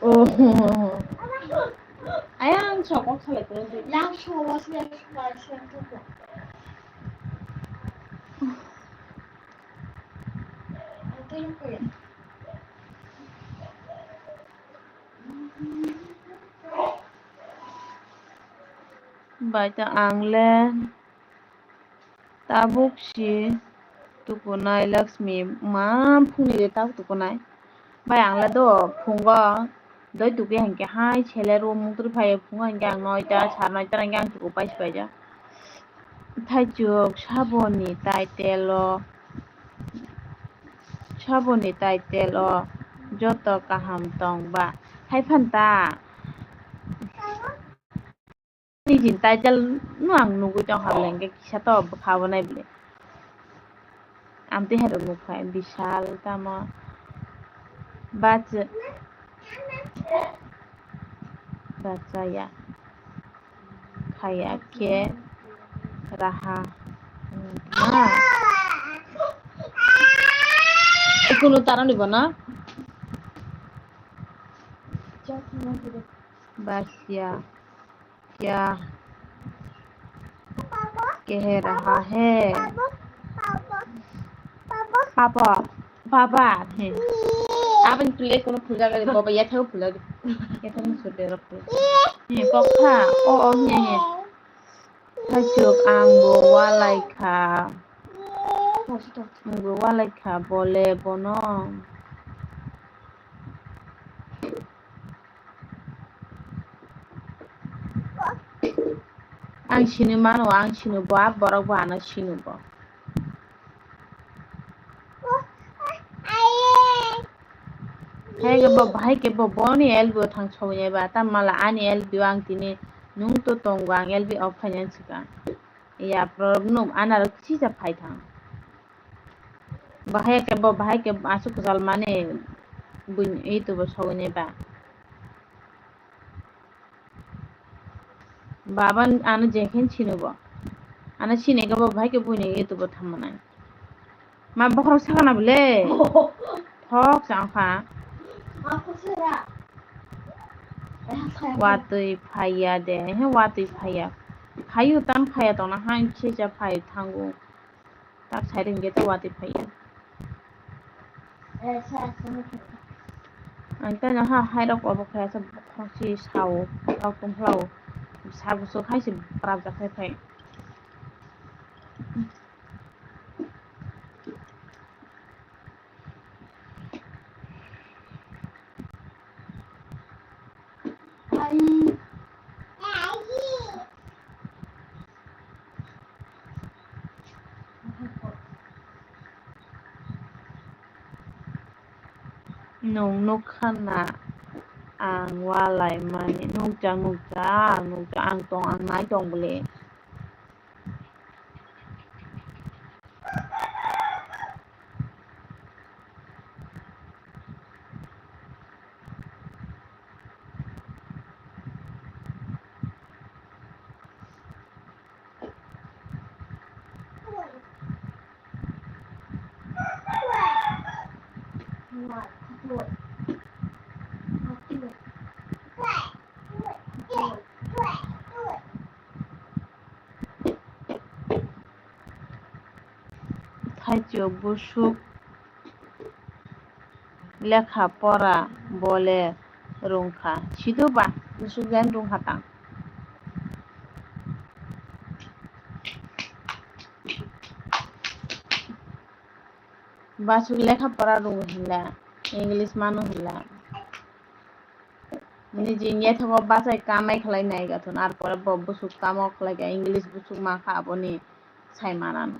Oh. Ayang sokok salai ko. Bai ta ang le tabuk si tukunai Lakshmi, ma phungni de tabuk tukunai. Bai ang le do phungo doi tuku hinkhe hai sele ro muktrwi phai phungo hinkhe ang noita sar noita hinkhe ang tuku paisi paijak. Thaichuk saboni title o, saboni title o joto kaham tong ba? Hai phan ta. Nijini title no ang nugui tong ha bwle, hinkhe kisa to bwkha bo nai bwle. Amtwi hai rok nukha, Bishal tamo. Bach-, bachaya. Khaya khe raha. Ma. Kunu tarani bono. Basia. Kya? Kehera ha he. Papa, papa, he. Abang tulis kono puja kali, papa ya thago puja. Ya thago sute rok. He, kokha. O, o, he, he. Hachuk, ang bo walai kha. Ang bo walai kha, bole bono. Ang sini mano, ang sini bo, a borok bo ano sini bo. Hai ke bo, hai ke bo, boni L B o thang sogwi nai ba, ta mala ani L B o ang tini nung to tongo, ang L B off khainani swkang. Ya, borok nuk anaro kisa phai thang. Bahai ke bo, bahai ke aswk kwchal mani buini YouTube o sogwi nai ba. Baba ano jekhen sino bo. Ano sini ke bo bahai ke buini YouTube o thamma nai. Ma bokhorok sakana bole. Thok chang kha. Watwi phaiya de, he watwi phaiya. Phaio tam phaiya tongna han kisa phai thango. Tak side hwnkhe ta watwi phaiya. Ang tei no ha hai rok obo khe asa bokhorok si sao, sao tongphla o. Sa bwswk hai se barajak khai phai. Nwng nukha na ang walai mani, nukjak, nukjak, nukjak, ang tong, ang nai tong bole. Thaichuk bwswk lekha pora bole rwngkha. Sido ba bwswk jan rwngkha tang. Bwswk lekha pora rwngo hinla, English mano hinla. Niji yathago bachai kamai khlai nai gathun, ar pore bo bwswk kamo khlai kha, English bwswk ma kha aboni sai manano.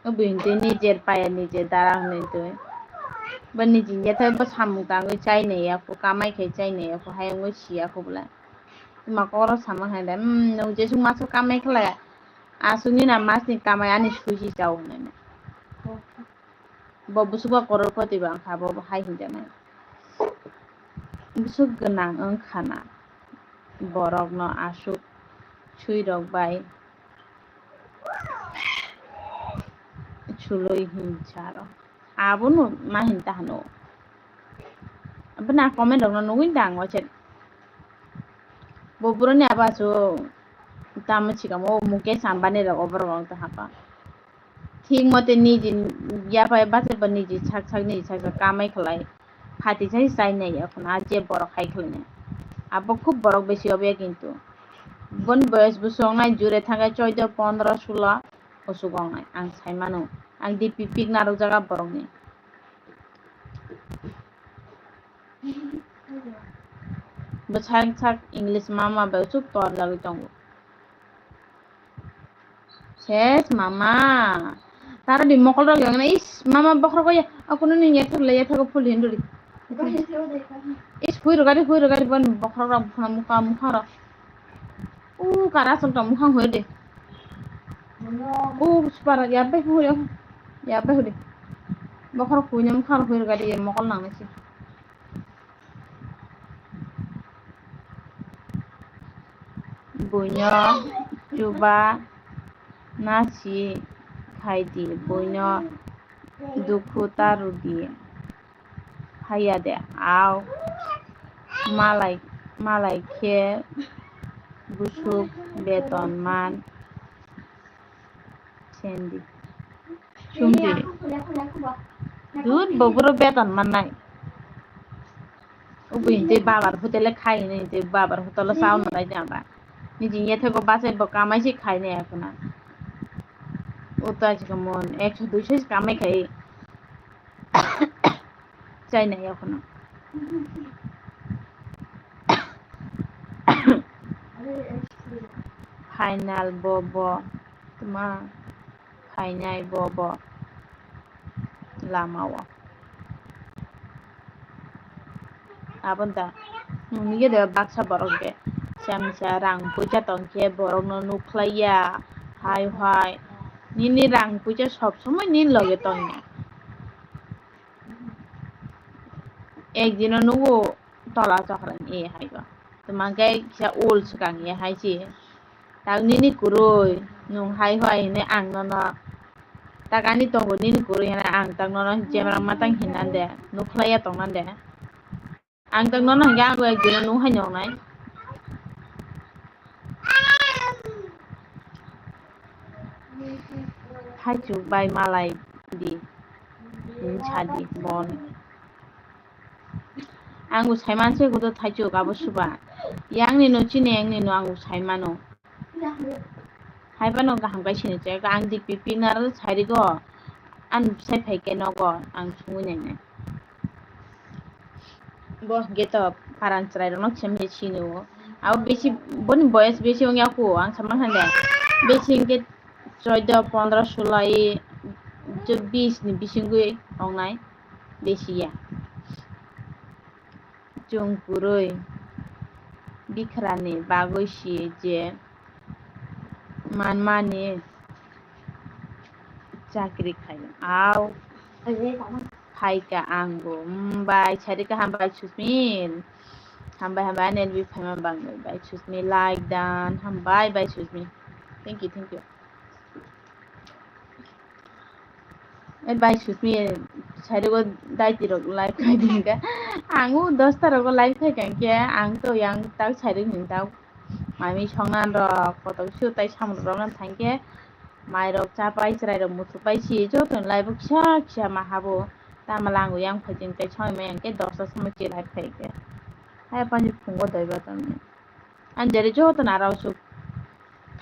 Bini twi nijer paya nijer dara hwnwi twi. Bo niji yathai bo samung tangwi chai nai ya phu, kamai khai chai nai ya phu, hayungwi si ya phu bwla. Tuma koro sama hai da, "Hmm, nwng jesuk maso kamai khlai, aswk nini masni kamai ani suisi chao," hwnwi. Bo bwswk ba crorepoti ba wngkha, bo hai hinjaknai. Bwswk gwnang wngkha na borokno aswk swirok bai chului hinsa rok. Abono ma hinta hano. Aboni a comment rokno nugwi da ang waisa. Bo boroni abo aswk tamo sikamo Mukesh Ambani rok oborok wng tongkha. Thik mote niji yaphai bachai ba niji sak sak niji sak sak kamai khlai. Phati sai chai nai ya khuna je borok hai khlai nai. Abo khub borok besi obo ya kintu. Boni boyos bwswk wngnai jure thangkhe choido, pondro, sulo bwswk wngnai ang sai mano. Ang D P pic narwk jaga borokni. Bwsak sak English mama bai chuk tor jagwi tongo. Ses mama. Taro di mokol rok yong na, is mama bokhorok ya, aku nini ya thuk le ya thuk phul hindu di. Is hui rogadi, hui rogadi bon bokhorok rok phuna mukha, mukha rok. U kara chok tong mukha hui de. U super ya bai hui ya. Ya bai hui de. Bokhorok hui na mukha hui rogadi ya mokol nang nasi. Buino chuba nasi khai di, buino dukhu ta rw di. Haiya de, au malai, malai khe Busuk beton man. Sendi. Sumdi. Dun bogoro beton mannai. Ubu hinte babar hotel khai hine hinte babar hotel sao manai jamba. Niji yethe go bachai bo kamai si khai ne akuna. Uta chika mon ekso duiso kamai khai. Chai nai akuna. Final bo bo tma phainai bo bo lama o. Aboni da nungya de baksa borok de chamsa rang puisa tongkhe borok no nukhlaiya hai hai nini rang puisa sob somoi nini loge tongya. Ekdino nugo tola chokra ni hai go. Tuma khe kisa ul swkang ye hai si. Tak nini kwrwi nwng hai hoi hwnwi ang nono. Tak ani tongo nini kwrwi hwnwi ang tak nono jemra matang hinande nukhlaiya tongnande. Ang tak nono hwnkhe ang ekdino nwng hai nongnai. Thaichuk bai malai di. Nwng sadi bon. Ang bo saiman se kudo thaichuk abo suba. Yang ni no chini yang ni no ang bo saimano. Hai phano kaham kai sini chai ang di pipi naro sari go. An sai phai ke nogo ang sungwi nai nai. Bo hwnkhe to paran chwrai rokno kisa mili sini o. Abo bisi boni boyes bisi wngya kho ang sama khan de. Bisi hwnkhe choido pondro sulo e bis ni bisingwi wngnai bisi ya. Chwng kwrwi bikhrani bagwi si je manmani chakri khai. Au phaika ang bo. Mm, bai sari kaham bai Susmil. Hambai hambai N L B phaima bangwi bai Susmil like dan. Hambai bai Susmil. Thank you, thank you. E bai Susmi, sairok daiti rok live khai di hwnkhe. Ang o dosta rogo live khai kha hwnkhe, ang to yang tak sairok ni tak mami songna rok, kotok sio tai samung rok na thangkhe, mai rok cha pai, chwrai rok muchuk pai si, joto ni live o kisa kisa ma habo. Tama lang o yang phai jeng tai songwi maya hwnkhe dosta samung chi live khai khe. Hai pani phungo doi ba tongni. Ang jere joto nara usuk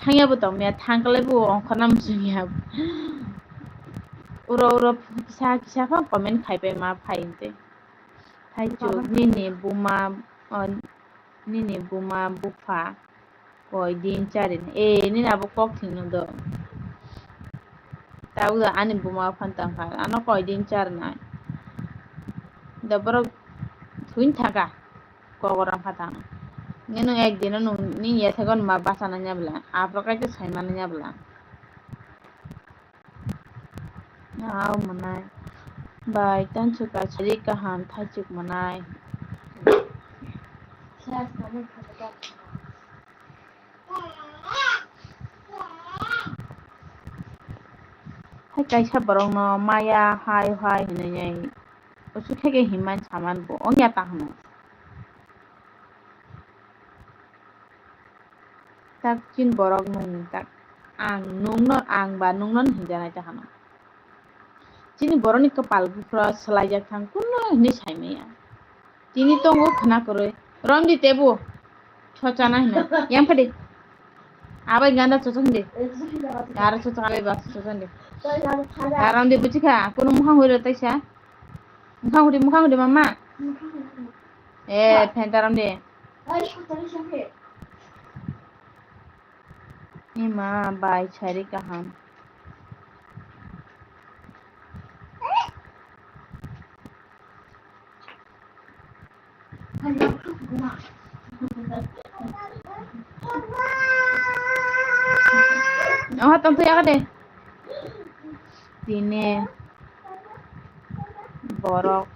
thangya bo tongmaya, thangkalai bo ongkhorna muchungya. Uro uro kisa kisa pha comment khaipai ma phai hwnkhe. Thaichuk nini buma, o, nini buma bupha koi din charin. E, nini abo kok thwngno do. Tabuk da ani buma phan tangkha, ano koi din charnai. Da borok thwin thaka. Kokor wngkha tang. Nge nwng ekdino nwng nini yathego numa bachana nya bwla? Aphuru kaitor saimano nya bwla? Au mwnai. Bai, tansu kasari kaham thaichuk mwnai. Hai kaisa borokno maya hai hai hinwi nai. Usuk khe khe hinmani saman bo wngya ta hwno. Tak chini borok nung tak ang nungno ang ba nungno hinjanai ta hwno. Chini borokni kwpal buphuru swlaijak thang kunu hinwi saimaya. Tini tongo khwna kwrwi. Romdi tebu. Sochana hino. Yang phadi. Abai ganda sochon di. Aro sochon abai ba sochon di. Aram di buchikha. Kono mukhang hoi rw taisa. Mukhang hudi, mukhang hudi mama. Eh, phen taram di. Ima bai sari kaham. Oha tong tu yaga de. Tini borok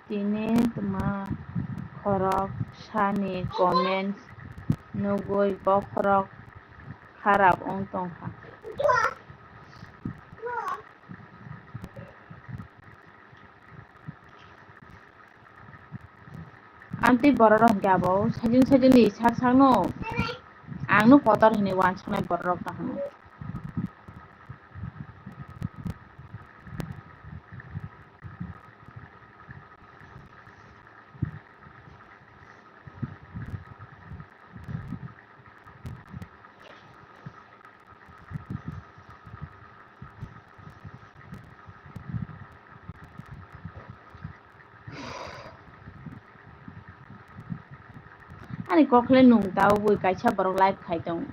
tini tma khorok sani comments nugui bokhorok kharap wng tongkha. Amtwi borok rok hwnkhe abo sajwk sajwk ni sak sakno ang no kotor hinwi uansuknai borok rok kaham. Ani kok le nwng ta ubui kaisa borok live khai tong.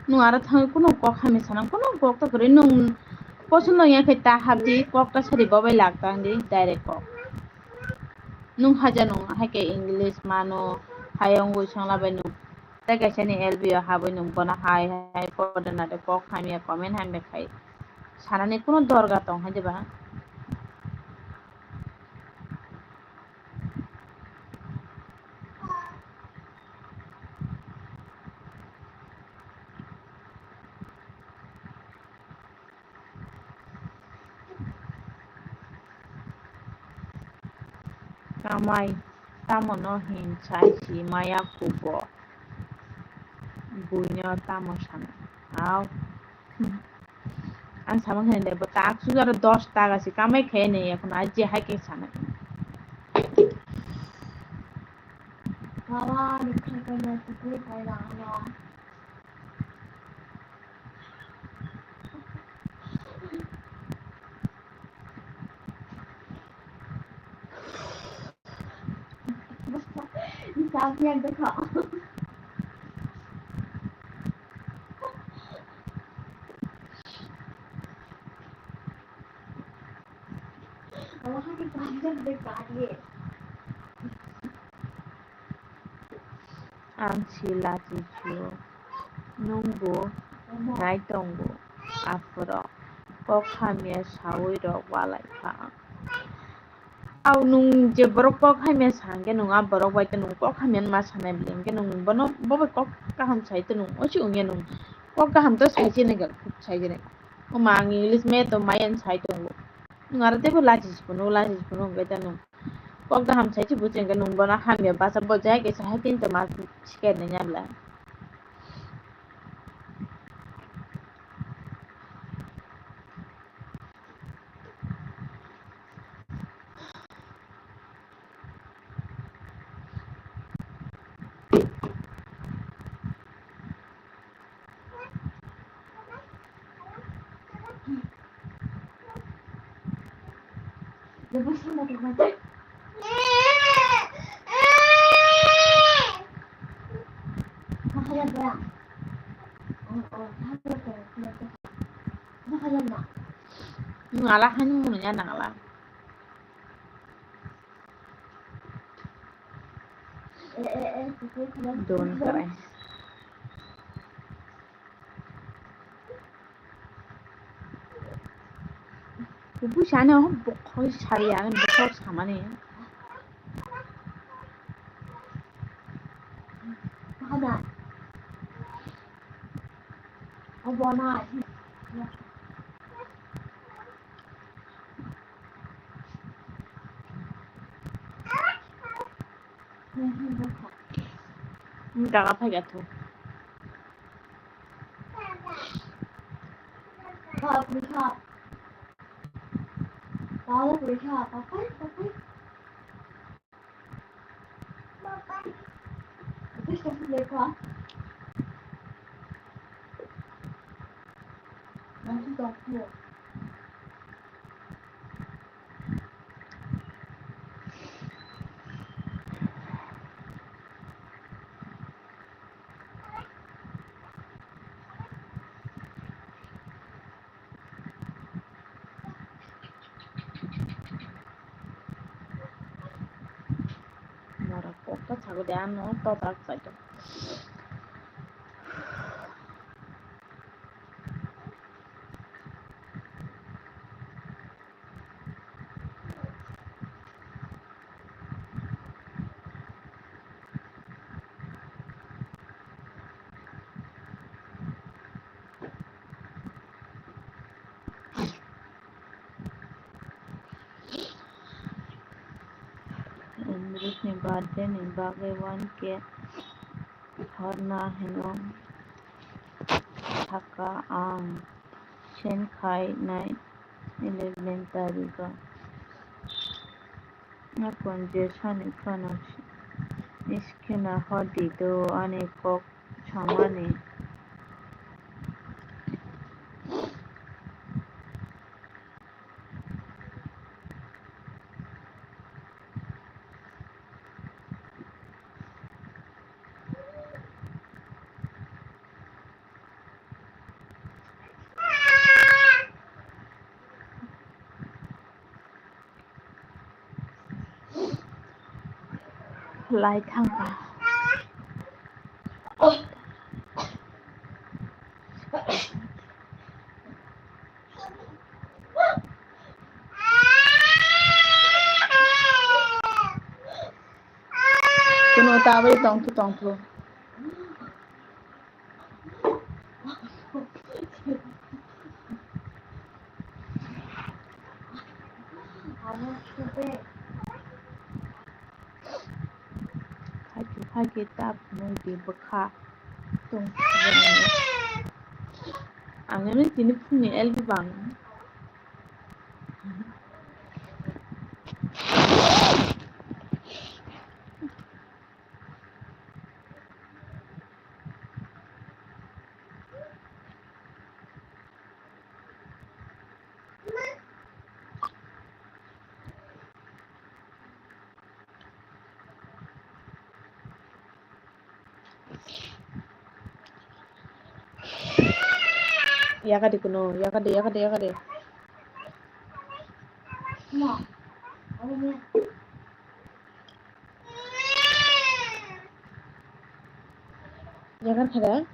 Nwng aro thang kuno kok hamya sana, kuno kok ta kwrwi nwng poson no ya khe ta habdi kok ta sadi bobai lak ta hwndi direct kok. Nwng haja nwng hai khe English mano, hai wngwi songla bai nwng. Tei kaisa ni L B o habwi nwng bono hai hai coordinate kok hamya comment hamya khai sanani kuno dorga tong hai diba? Kamai tamo no hin sai si maya kubo buino tamo sana. Au. Ang sama khe de bo tak su aro dos taka si kamai khe ne, ekhono aji hai khe sana. Baba, ni khe khe ne tu khe kai la ano. Ang si lachi sio, nwngbo nai tongo, aphuru kok hamya saui rok walai kha ang. Au nwng je borok kok hamya sa hwnkhe nwng a borok bai khe nwng kok hamya ma sanai bwle hwnkhe nwng bono bo bai kok kaham sai tei nwng ochi wngya nwng kok kaham to sai se nai ga, sai se nai. Omo ang English math to maya sai tongo. Nwng aro teibo lachi si phunuk, lachi si phunuk hwnkhe ta nwng kok kaham sai se buchi hwnkhe nwng bono hamya basa bo jai kaisa hai tini to ma sikai nai ya bwla. Nung ala hani munu ya nang ala. Don karai. Kubu sani oh bokhok sari ani bokhok samani. Hana. Obona. Daga phai gatho. Papa, papa. Papa, papa. Mora kokta sago de ano totak saito. English ni birthday ni bagwi one K horna hino thaka ang. Send khai nai eleven tarigo. Apon je sani phano skena hodi do ani kok samani. Lai thangkha. Kuno tabwi tongthu tongthu. Khaikhe khaikhe ta phunukdi bwkha tong. Ang ani tini phungni L B bang. Yakadi kuno, yakadi, yakadi, yakadi. Yakar khada.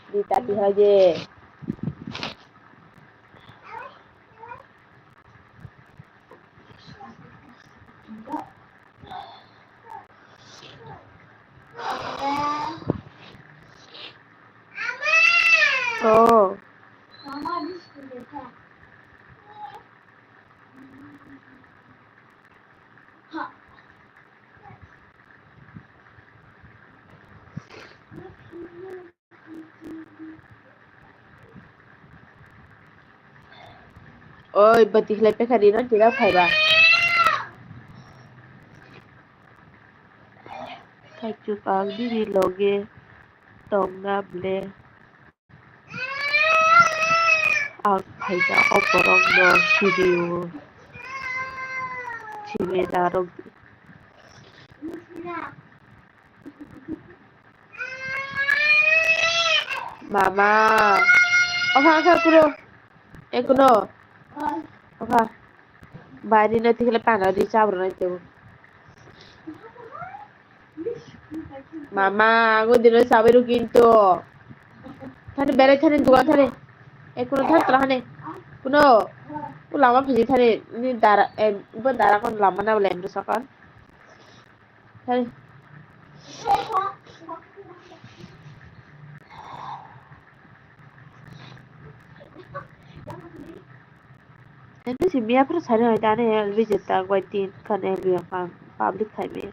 Di tapi haje. Oh. Oi, bati khlai pekha rina tira phaiba. Thaichuk ang nini loge tongna ble. Ang phaikha o borokno siri-o. Simi narwk di. Mama. Okha, okha, kuro. Ekuno. Okha. Bari no tikhle pana di chabro nai tebo. Mama, ang o dino sabai rw kintu. Thani berai thani dugan thani. E kuno thani tla hani. Kuno. U lama phiji thani ni dara, e, bo dara kon lama na bole emro sakon. Thani. Eno si miya phuru sari hai tani L B J ta goi tin khan L B J khan public khai me.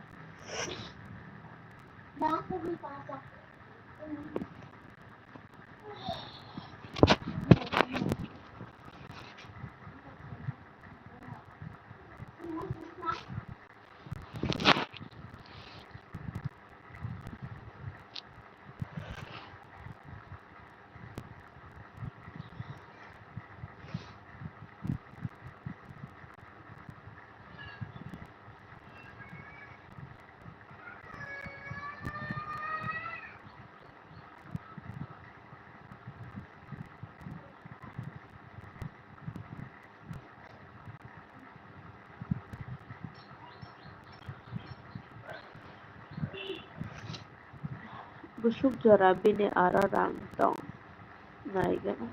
Bwswk jora bini aro rang tong nai gana.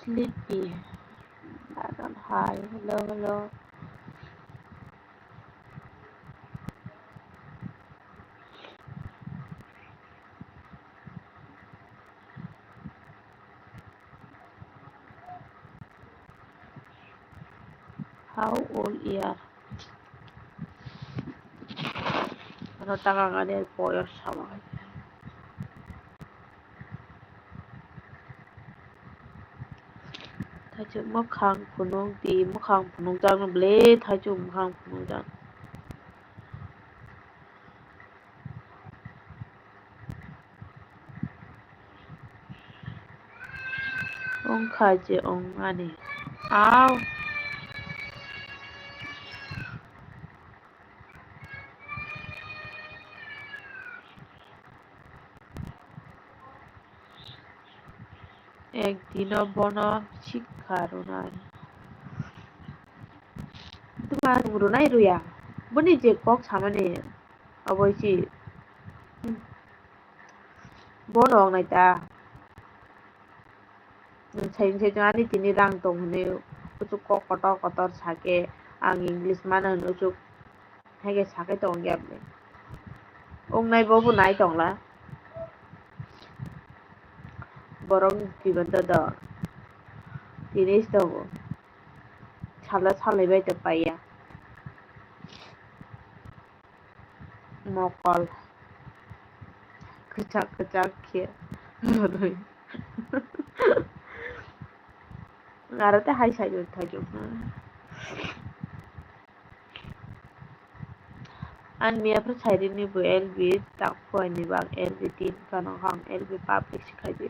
Sleepy. Bagan hai. Hello, hello. How old you are? Ano taka gani boyos sama. Thaichuk mwkhang phunuk di, mwkhang phunukjak no ble, thaichuk mwkhang phunukjak. Wngkha je wngmani. Au. Ekdino bono sikha rwnai. Tuma rwnai rwya. Boni je kok samani abo se. Bono wngnai ta. Nwng sai, nwng sai, ani tini rang tong hwnwi, kuchuk kok kotor kotor sake, ang English mano hwnwi kuchuk Hai khe sakai tongo yapni. Wngnai bo bo nai tongla. Borok ni twibo dodo. Tini se tongo. Salo salai bai tong paiya. Mokol. Kwchak kwchak khe. Aro tei hai side o thajak. Ani miya phuru sairi ni bo L B tak phuaini bang L B tin phano hang L B public se khai di.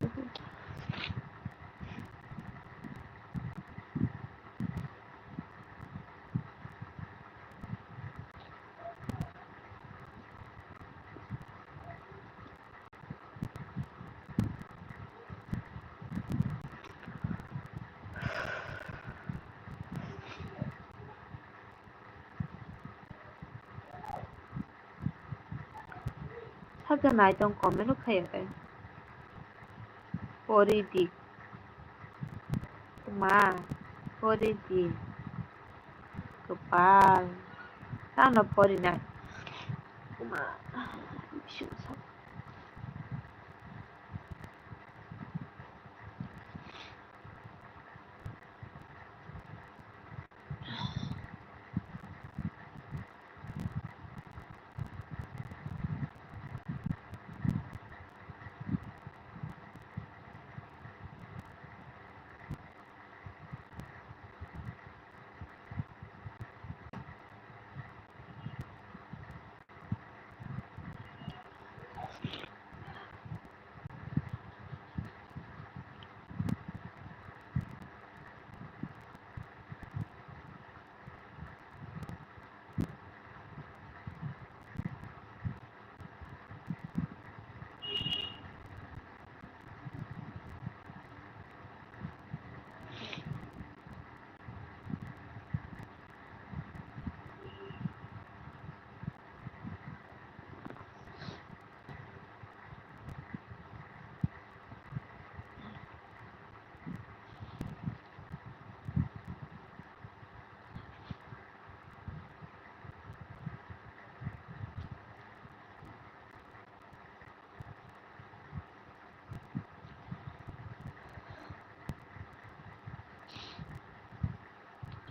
Sakhe nai tong comment o khaiya khe. Pori di. Ma, pori di. Kwpal. Tamo pori nai. Ma, bising sa.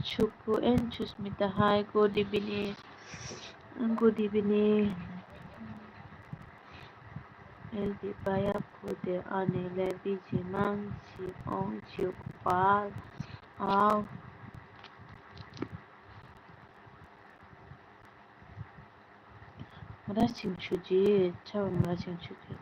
Suku and Susmita, hi, good evening. Good evening. L B baya kude ani le biji mang si ong si kupal. Au. Mura sing suji, chao mura sing suji.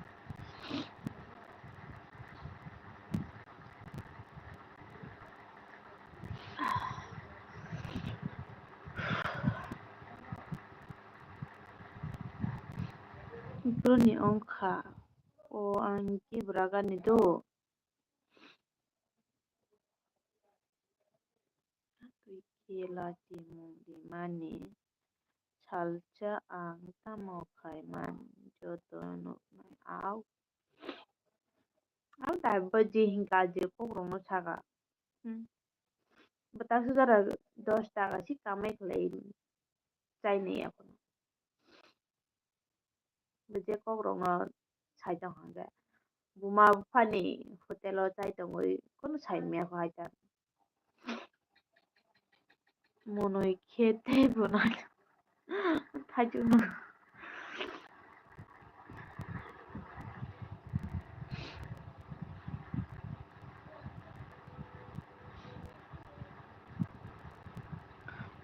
Bro ni ongkha, o ang ki braga ni do. Twi khe lachi mung rimani salsa ang tamo khai man joto nuknai au. Au dai baji hinka je kokrokno saka. Hmm. Bwtak sujara dos taka si kamai khlai chainai aphano. Bo je kokrokno sai tong hwnkhe, buma buphani hotel o chai tongwi kunu sai maya kho hai ta. Monoi khe tei bo nai thaichukno.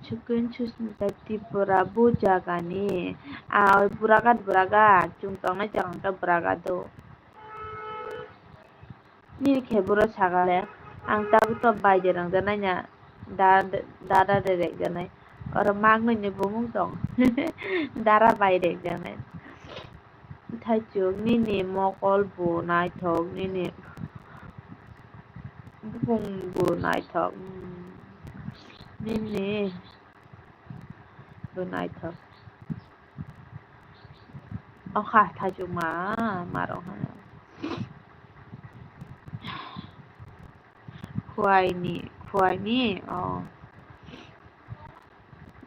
Chukun Susmita Tripura bo jagani. Ah, Buragat, Buragat. Chwng tongnai jaga wngkha Buragat o. Nini khe buro sagale. Ang tabuk to bai de rang janai na. Da, da, da, da, de rek janai. Oro mak nini bumung tong. Dara bai rek janai. Thaichuk nini mokol bo naithok, nini bukung bo naithok, mm, nini bo naithok. Okha thaichuk ma, marok hano. Khuaini, khuaini, oh.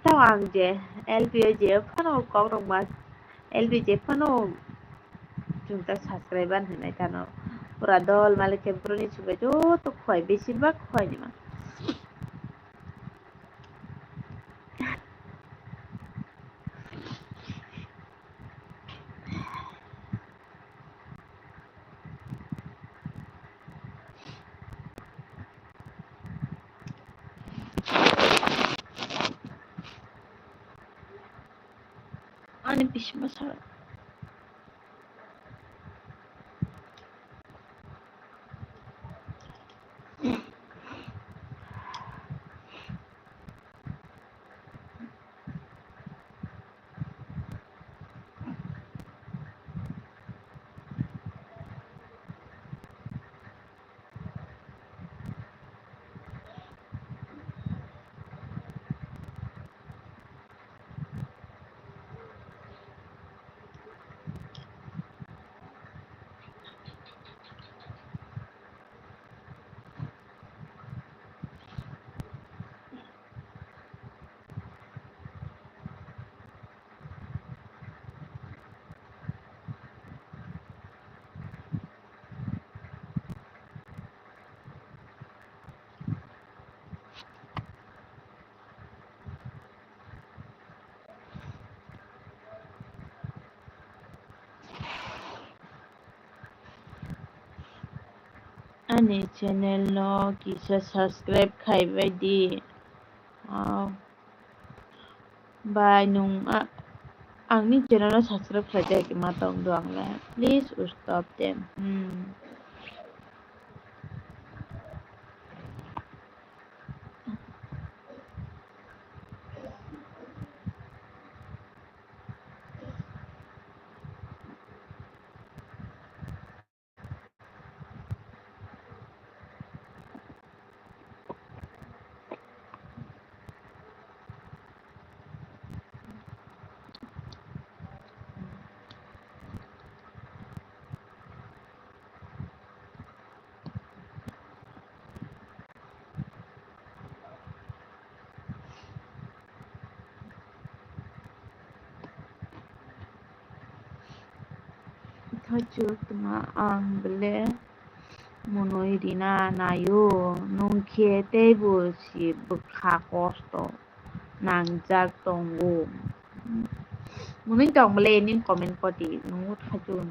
Tamo ang je L P O je phano kok rok ma, L P O je phano chwng ta subscriber hinai tano. Pura dol malik ke bro ni chubai joto khwai, besir bak khwai ni ma. Ani bising bwsarok. Ani channel no kisa subscribe khai bai di. Oh. Bai nwng a-, angni channel no subscribe khlai jak ma tong do ang le. Please stop them. Hmm. Thaichuk tma ang bele monoi rina naio, nwng khe teibo si bwkha kosto nangjak tongo. Monoi tong bele nini comment koti, nwng thaichuk.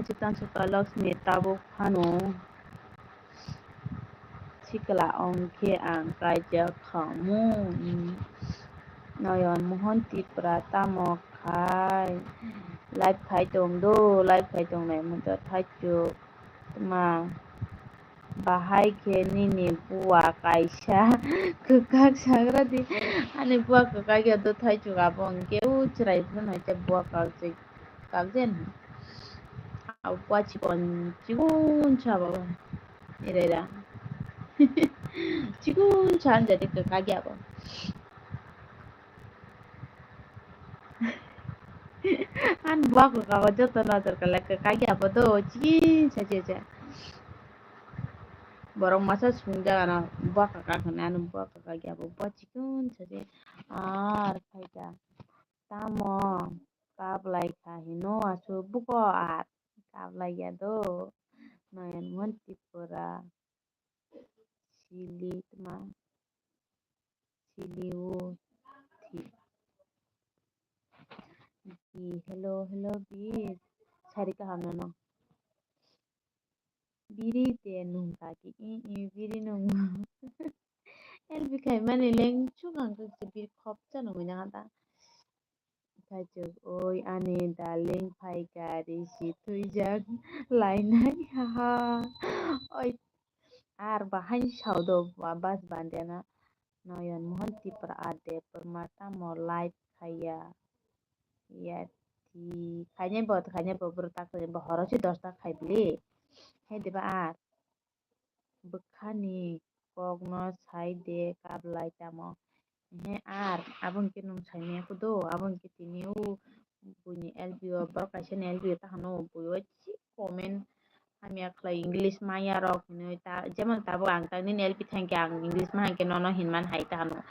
Chwtang swkang Lakshmi tabuk phano sikla ongkhe ang kaijak khamu. Noyon Mohan Tripura tamo khai? Live khai tong do, live khai tong nai mungto thaichuk tma. Bahai khe nini bua kaisa kwkak sagra di. Ani bua kwkak ya do thaichuk abo hwnkhe o chwrai phano hai khe bua kak je, kak jen. Abo bua chikon chikon sa abo. Ere ra. Chikon sa hanja de kwkak ya abo. Ani bua kwkak o joto nojor kwlai kwkak ya abo do chikon sa se se. Borok masa swngjak ano bua kwkak hwnwi, ano bua kwkak ya bo bua chikon saje ar phaikha. Tamo kablai kha hino aswk buko ar kablai ya do. Noyon Mohan Tripura sili tma. Chilio thi. Di hello, hello, bi. Sari kaham nono. Biri te nung ta ki, i, i, biri nung. Elbi khai mani leng chukang kak se biri khop cha nungwi nang ta. Thaichuk oi ani darling phaikha risi thwijak lainai haha. Oi ar bahai sao do ba bas bandiana. Noyon Mohan Tripura ade purma tamo live khaiya. Ya thi khainai bo khainai bo bwrwi tak bo horo se dosta khai bili. Hai diba ar. Bwkhani kokno sai de kablai tamo. He ar abo hwnkhe nwng saimanya khe do, abo hwnkhe tini o buini L P o borok kaisa ni L P o ta hano bui o chik comment hamya khlai English maya rok hinwi ta, jemon tabuk ang ta nini L P thangkhe ang English ma hwnkhe nono hinmani hai ta hano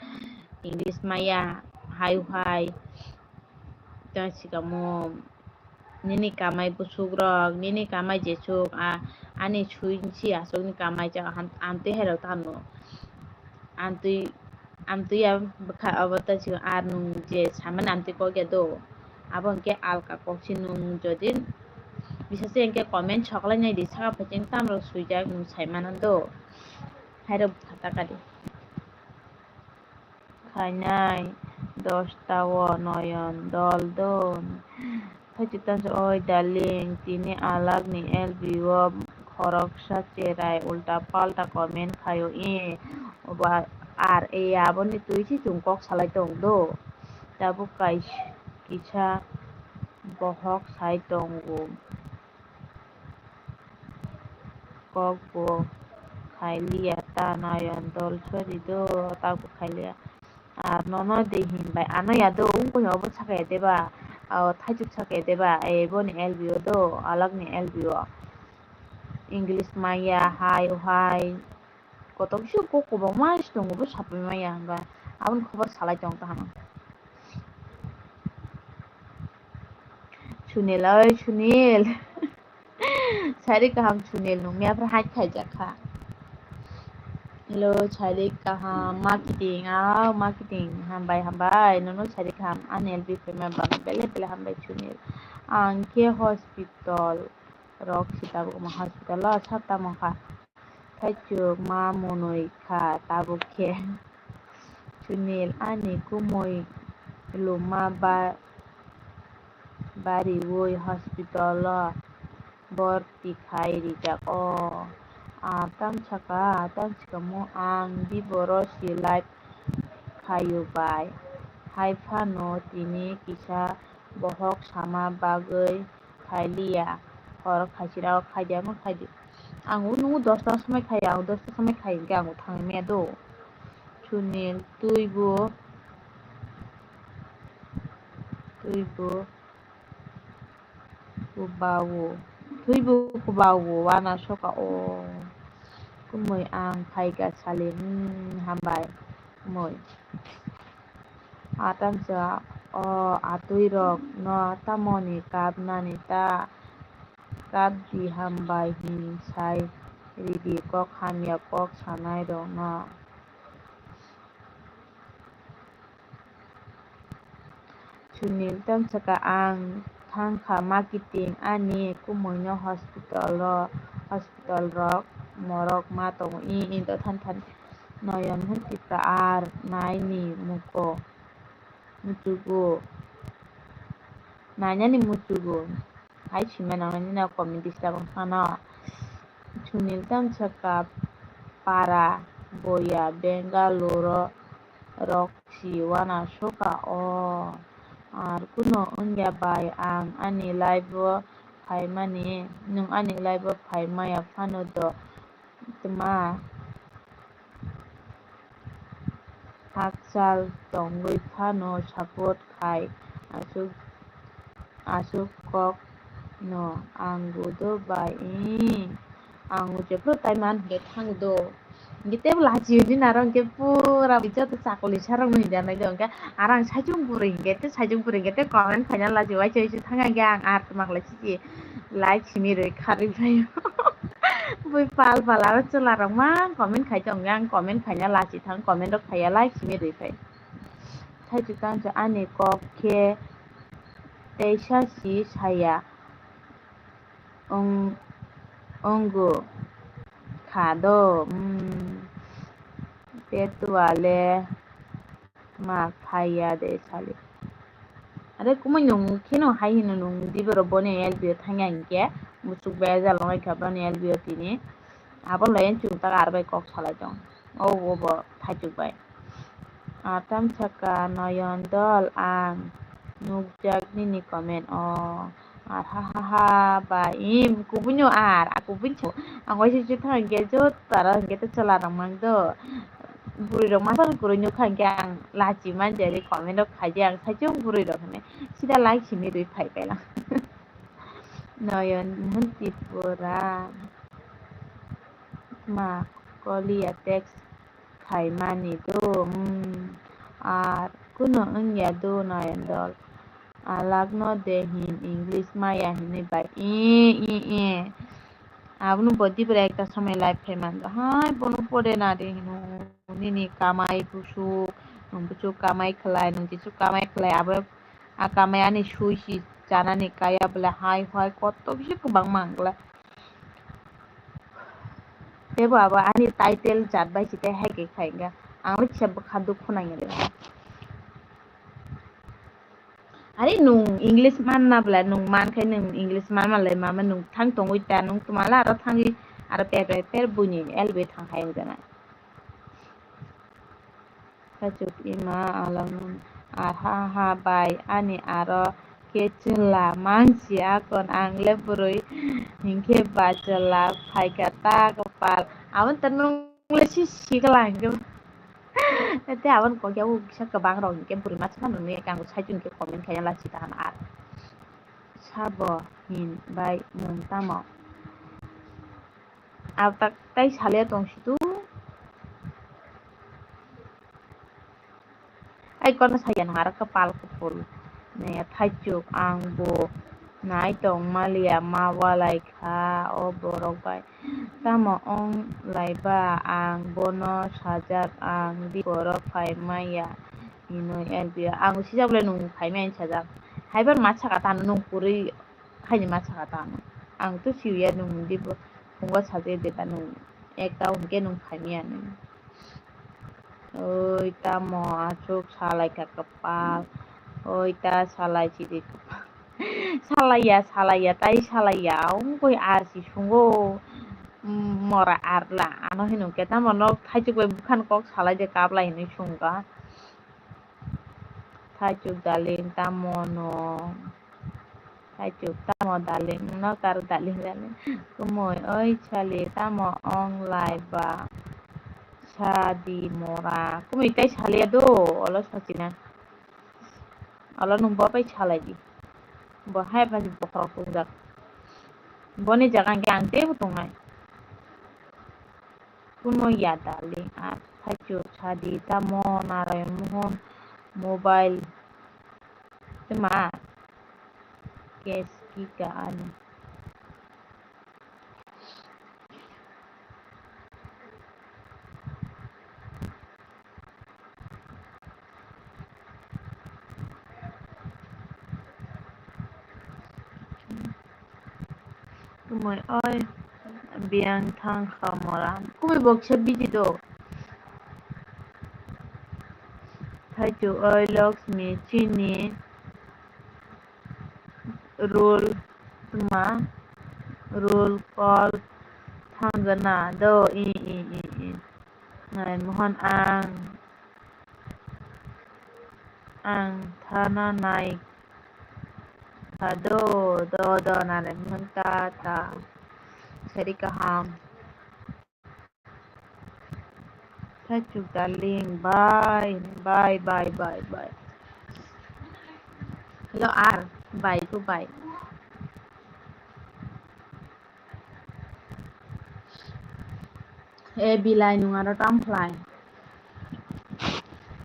English maya hai hai ta sikamo. Nini kamai bwswk rok, nini kamai jeswk, a, ani sui si aswkni kamai cha, ham-, amtwi hai rok tamo. Amtwi, amtwi ya bwkha obo ta si ar nwng je samani amtwi kok ya do. Abo hwnkhe alka kok si nwng jodi bisa se hwnkhe comment soklai nai di saka phaikhe tamrok swijak nwng sai mano do. Hai rok bwkha ta kadi. Khainai dosta o noyon dol don. Thaichuk tansa oi darling, tini alak ni L B o khoroksa cherai ulta palta comment khaio e. Obo ar e aboni twi se chwng kok salai tong do. Tabuk kais-, kisa bohok sai tongo. Kok bo khailiya ta noyon dol sori do, tak bo khailiya. Ar nono de hinbai ano ya do, wngkha obo sakaya deba, o thaichuk sakaya deba, e boni L B o do, alak ni L B o. English maya hai hai. Kotor kisa kok kwbangma se tongo, bo sapai maya hwnba. Aboni khobor salai tong tong. Sunil, oi Sunil. Sari kaham Sunil, nung miya phra hai khaijak kha. Hello, sari kaham, marketing, ah, marketing, hambai, hambai, nono sari kaham, ani L B phaima bagwi bele bele hambai Sunil. Ang khe hospital rok sita hospital o sa tamo kha. Thaichuk ma mwnwi kha tabuk khe. Sunil ani kumui luma ba-, bariwi hospital o borti khai rijak o. A tamsaka, tamsaka mo ang biboro si live khaio bai. Hai phano tini kisa bohok sama bagwi khailiya. Hor khaisirao khaidi, ano khaidi. Ang o nungo dosta somoi khai, ang dosta somoi khai hwnkhe ang thangwi maya do. Sunil twibo, twibo, kubawo, twibo kubawo wana soka o. Kumui ang phaikha sali, hmm, hambai, kumui. Atamsa o atwi rok no tamoni kap nani ta kap di hambai hin sai ridi kok hamya kok sanai rok no. Sunil tamsaka ang thangkha marketing ani kumui no hospital ro, hospital rok morok ma tongo i i do than than noyon hwn tipra ar nai ni muko muchugo nainani muchugo hai sima nang nani na comedy sabo phano Sunil tamsaka para boya Bangalore rok si wana soka o ar kuno wngya bai ang ani live o phaimani nwng ani live o phaimaya phano do tma hakchal tongwi phano support khai aswk aswk kok no ang gudo bai i ang uche phuru tai man hwnkhe thango do. Hingke tebo lachi hwnwi naro hingke pura joto chakoli sarok no hinjanai do hingke aro ang saichung puri hingke te saichung puri hingke te comment khaina lachi waisa waisa thang hingke ang ar tongma khlai siji like simi rwi kharwi phaio. Bui pal pal aro chwla rok ma comment khai tong hingke ang comment khaina lachi thang comment rok khaiya like simi rwi phai. Saichung tangsa ani kok khe teisa si saya. Ong-, onggo kha do, mm, petuale ma phaiya de sali. Are kumui nung kheno hai hino nung diboro boni L B o thangya hinkhe muchuk bai jal nai kha boni L B o tini. Abo lai chwng tak ar bai kok salai tong. O obo thaichuk bai. Atam saka noyon dol ang nukjak nini comment o. Ar ha ha ha ba im kubunyo ar a kubun chu ang waisa chu thang hingke jot tara hingke te chwla rok mang do. Bwrwi rok masa rok kwrwi nukha hingke ang lachi manja ri comment rok khaidi ang saichung bwrwi rok hinwi sida like simi rwi phai kailang. Noyon hwn Tripura. Ma koliya text khaimani do, mm, ar kuno wngya do Noyon dol. Alak no de hin English maya hinwi bai, e, e, e. Abono bo dibra ekta somoi live khai mando. Hai, bono pore na de hino, nini kamai busuk, nwng busuk kamai khlai, nwng jesuk kamai khlai, abo a kamai ani sui si chanani kaya bole hai, hai, koto bishi kwbangma ang glai. Tebo abo ani title jat bai se tei hai khe khai wngkha. Ang le kisa bwkha dukhu nangya de. Are nwng English manna bwla nwng man khai nwng English man manlai mama nwng thang tongwi ta nwng twmala aro thangwi aro per per per buini L B thang khai wngkha na. Kachuk ima alangmung aha ha bai ani aro khe chwla mansi akon ang le bwrwi hinkhe ba chwla phaikha ta kwpal. Aboni ta nwng le si sikla hinkhe. Tei aboni kok yago kisa kwbang rok hinkhe bwrwi masa phano nukya khe ang saichung khe comment khaina lachi ta hwn ar. Sabo hin bai nwng tamo? Abtak tai salia tong situ. Ai kono saya nang aro kwpal kuphur. Ne thaichuk ang bo nai tong maliya ma walai kha o borok bai. Tamo ong lai ba ang bono sajak ang di borok phai maya hinwi L B o ang sijak le nung phai maya sajak. Haibar ma saka tano nung kwrwi. Haini ma saka tamo. Ang to siya nwng di bo phungo sajai de ba nwng ekta hwnkhe nwng phaimya nwng. Oi tamo aswk salai kha kwpal. Oi ta salai chidi kwpal. Salaiya, salaiya, tai salaiya. Wngkoi ar si sungo. Mm, mora ar la. Ano hinwi khe tamo nok thaichuk bai bwkhan kok salai de kaplai hinwi sungkha. Thaichuk darling tamo no. Thaichuk tamo darling no kar darling darling. Kumui oi chali tamo ong lai ba. Sadi mora. Kumui tai salia do olo sachina. Olo nung bo pai salai di. Bo hai ba bokhorok tungjak. Boni jaga hwnkhe ang teibo tongnai. Kuno ya darling, ar thaichuk sadi tamo Narayan Mohan mobile tma case kika ani. Kumui oi, biyang thang kha mora. Kumui bo kisa busy do. Thaichuk oi Laxmi chini roll tma roll call thang jana do i i i i. Nai mohon ang. Ang thana nai kha do, do, do, nare mohon ta, ta. Sari kaham. Thaichuk darling, bye, bye, bye, bye, bye. Hello, ar, bye, goodbye. E bilai nung aro tam khlai.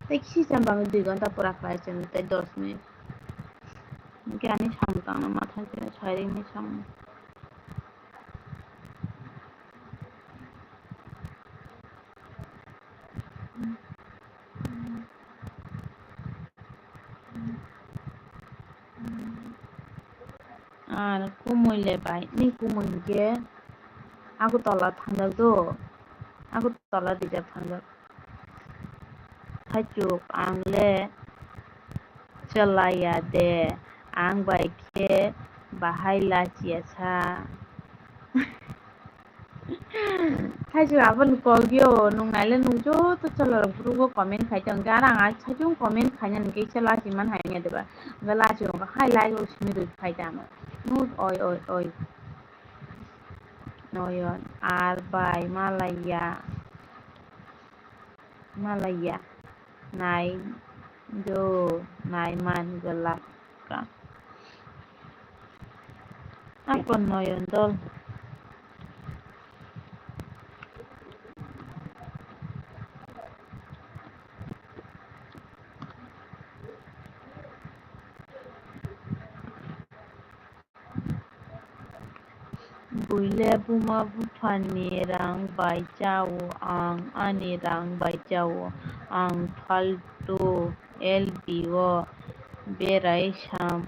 Tei kisi cham bangwi dui ghonta pura khlai chwng tei dos minute. Hwnkhe ani samung tangna matha khe sairing ni samung. Ar kumui le bai ni kumui hinkhe Agartala thangjak do, Agartala rijak thangjak. Thaichuk ang le chalaiya de, ang bai khe bahai lachiya sa. Thaichuk aboni kok yo, nung naile nung joto chwla rok group o comment khai tong khe, aro ang thaichuk comment khainani kisa lachi man hai ya deba, hwnkhe lachi rok hai like rok simi rwk khai tano. Nut oi, oi, oi. Oi, oi, ar bai malaiya, malaiya, nai do, nai man gwlak. Ka. Ako noyon dol. Buile buma buphani rang bai chao, ang ani rang bai chao, ang phaltu L B o berai sam-,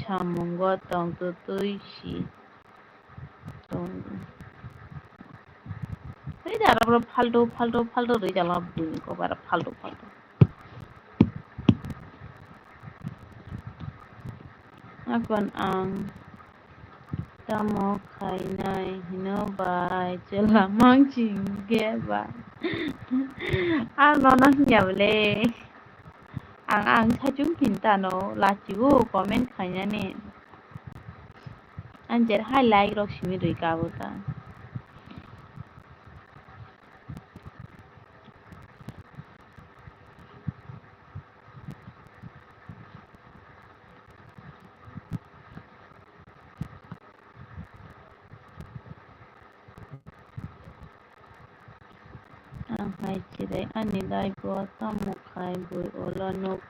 samungo tongtwtwi si tongo. Tei da aro phaltu, phaltu, phaltu rwi jala buini kobar phaltu, phaltu. Akon ang tamo khainai hino bai chwla mangsi hinkhe ba. Ang nono hinya bole. Ang, ang saichung phin tano, lachibo comment khainani. Ang jer hai like rok simi rwi kabo ta. Ang hai chirai ani life o tamo khai bui ulo nuk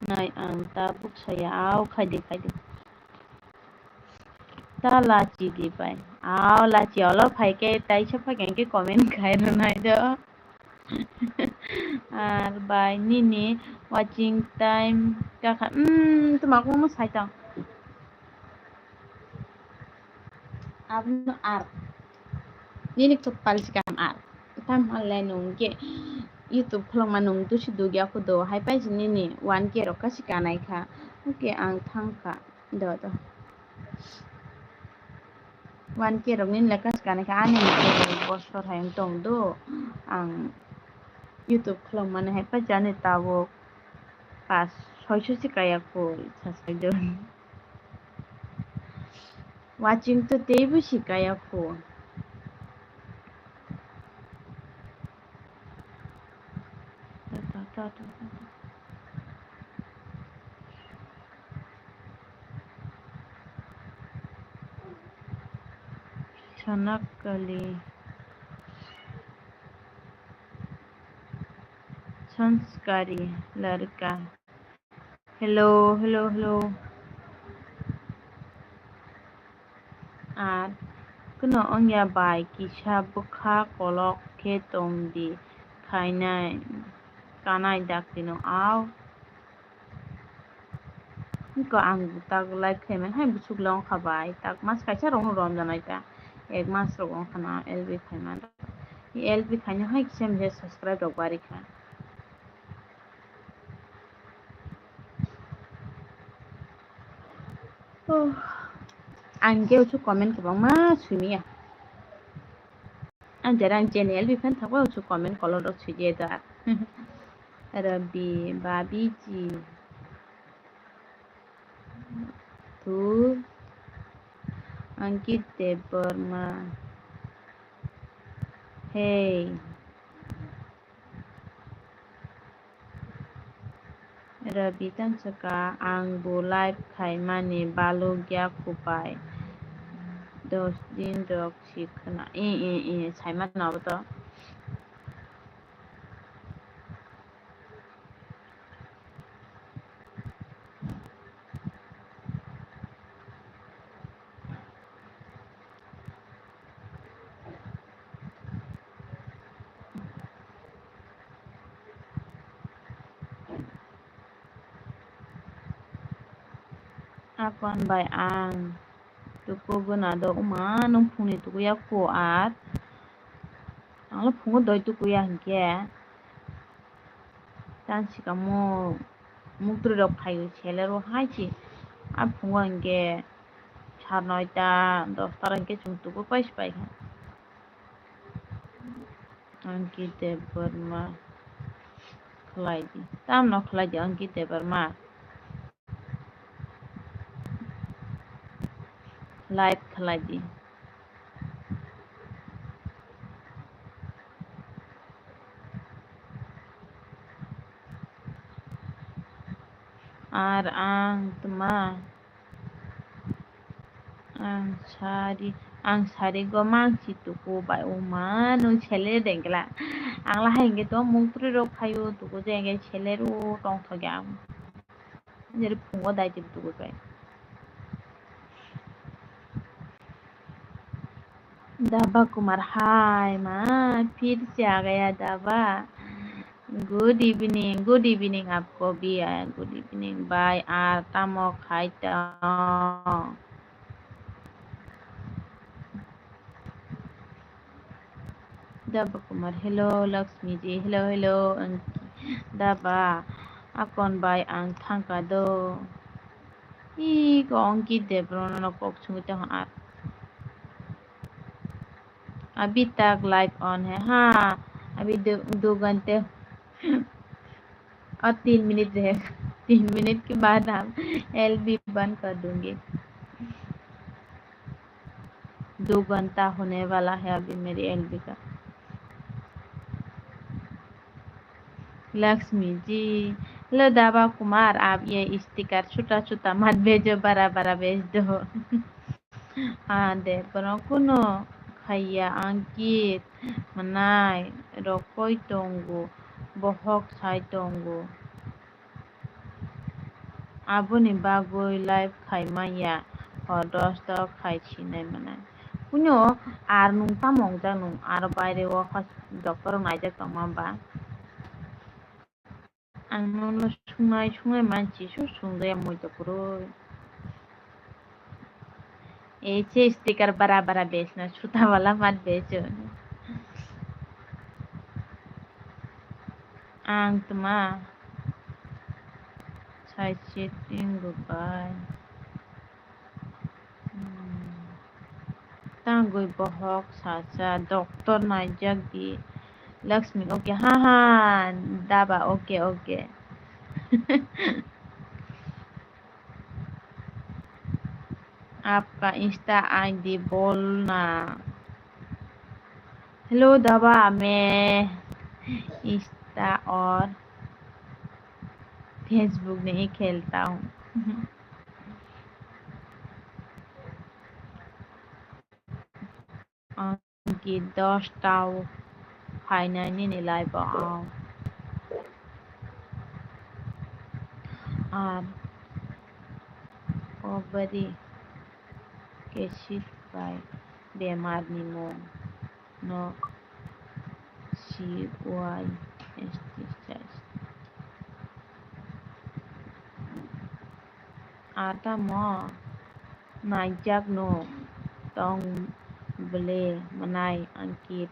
nai ang tabuk saya, au khaidi khaidi. Ta lachi di bai. Au lachi olo phai khe taisa phai khe comment khai rwnai do. Ar bai nini watching time kakha, mm, tuma kung sai tong. Abno ar. Nini kwpal si kaham ar. Tam hwnle nung khe YouTube khulokma nung dusi dugya kho do. Hai pai si nini one K rok kasi kanai kha. Okay, ang thang kha. Do, do. One K rok nini le kasi kanai kha. Ani bosor hai wng tong do. Ang YouTube khulokmani hai pai si ani tabuk pas soiso si kaya kho subscriber. Watching to teibo si kaya kho. Sanakali. Sanskari larka. Hello, hello, hello. Ar kwno wngya bai kisa bwkha kolok khe tong di khainai kanai daktino au. Ko ang tak live khaimani hai bwswk le wngkha bai, tak mas kaisa rokno romjanai ta, ek mas rok wngkha na L B khaimani. L B khaina hai kisa misa subscribe rok barikha. Oh, ang khe usu comment kwbangma swimia. Ang jera ang channel biphan thakbai usu comment kolok rok swidia da. Rabi, Babiji, Tu, Ankit Debbarma. Hey. Rabi tang saka, ang bo live khaimani balukya kupai. Dos din rok si khna. I, i, i, saimano abo to. Akon bai ang tuku guna do, uma nung phungni tuku ya ku ar ang lo phungo doi tuku ya hinkhe. Tang sikamo muktwi rok phaio selero hai se. A phungo hinkhe sar noita dosta rok hinkhe chwng tubu paisa paikha. Ankit Debbarma khlai di. Tamno khlai di Ankit Debbarma. Live khlai di. Ar ang tma, ang sari, ang sari go mang si tuku bai uma nung sele dengla. Ang lahai hingke to muktrwi rok phaio tuku je hingke sele ro tong thok ya. Jere phungo dai tip tuku kai. Daba Kumar, hai ma, phir se a gaya daba. Good evening, good evening, aapko bhi, ah, good evening, bhai, aar tamo khai tong. Daba Kumar, hello, Lakshmi ji, hello, hello, ang daba, akon bai ang thangka do. Ih, ko Ankit Debbarma no kok sungwi tong ar. अभी तक live on है। हाँ, अभी दो, दो घंटे और तीन मिनट रहे। तीन मिनट के बाद हम एलबी बंद कर दूंगी। दो घंटा होने वाला है अभी मेरी एलबी का। लक्ष्मी जी, हेलो दाबा कुमार, आप ये स्टिकर छोटा छोटा मत भेजो, बड़ा बड़ा भेज दो। हाँ, दे, कोनो कोनो khaiya Ankit mwnai rok koi tongo, bohok sai tongo. Aboni bagwi live khai manya, hor dosta khai sinai mwnai. Kuno ar nung tamo wngjak nung, ar baire o hos-, doctor rok naijak tongma ba? Ang nono sungnai sungnai mansi su sungdaya moito kwrwi. Ei se sticker bara bara bes na suta wala mat bes. Ang tma sai setting go bai. Hmm. Tangwi bohok sacha doctor naijak di. Lakshmi, okay, ha ha, daba, okay, okay. आपका Insta ID बोलना। हेलो दबा, मैं इंस्टा और फेसबुक नहीं खेलता हूँ। Ang ki dos tao phainai nini live o ang. Ar o bari kesit bai bemar ni mung no C Y S T size. Atamo naijak no tong ble mwnai Ankit,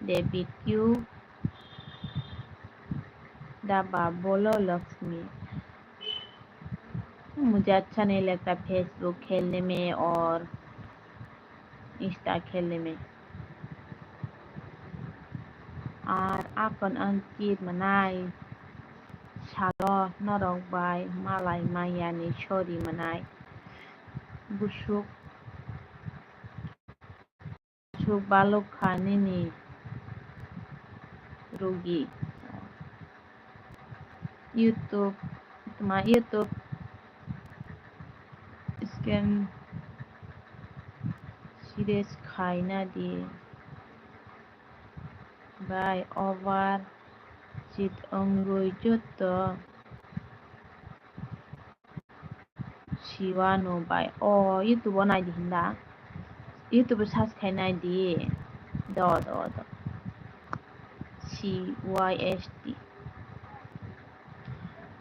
David Q, Daba Bolo Lakshmi. मुझे अच्छा नहीं लगता Facebook खेलने में और Insta खेलने में. Ar akon Ankit mwnai salo norok bai malai maya ni sori mwnai. Busuk, busuk baluk kha nini rugi. YouTube, tma YouTube screen series khaina di. Bai over chit wngwi joto siwano bai. O YouTube o nai di hinda. YouTube o search khai nai di. Do, do, do. C Y S T.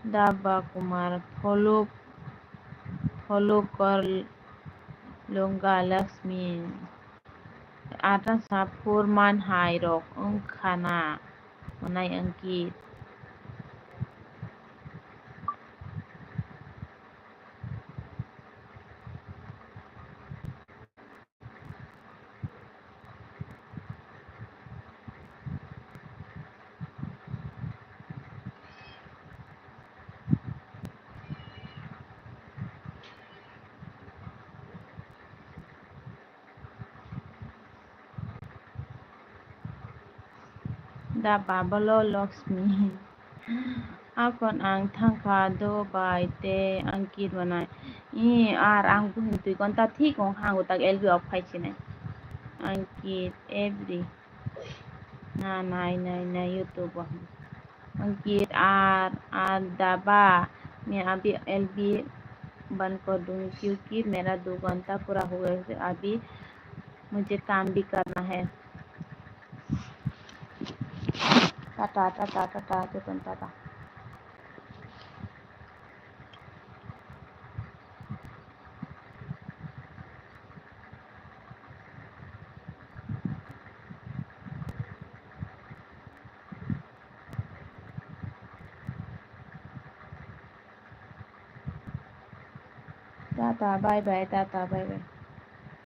Daba Kumar, Pholuk, Pholukor Lunga Lakshmi. Ata sa phur man hai rok wngkha na, mwnai Ankit. Da babalo Lakshmi. Akon ang thangkha do bai te Ankit mwnai. I ar ang buhing twi gonta thik wng ha, ang utak L B off khai sinai. Ankit every. Na nai nai nai YouTube o. Ankit ar ar daba. मैं अभी एलबी बंद कर दूंगी क्योंकि मेरा दो घंटा पूरा हो गया है। अभी मुझे काम भी करना है। Tata, tata, tata, tata, tata. Tata, bye bye, tata, bye bye.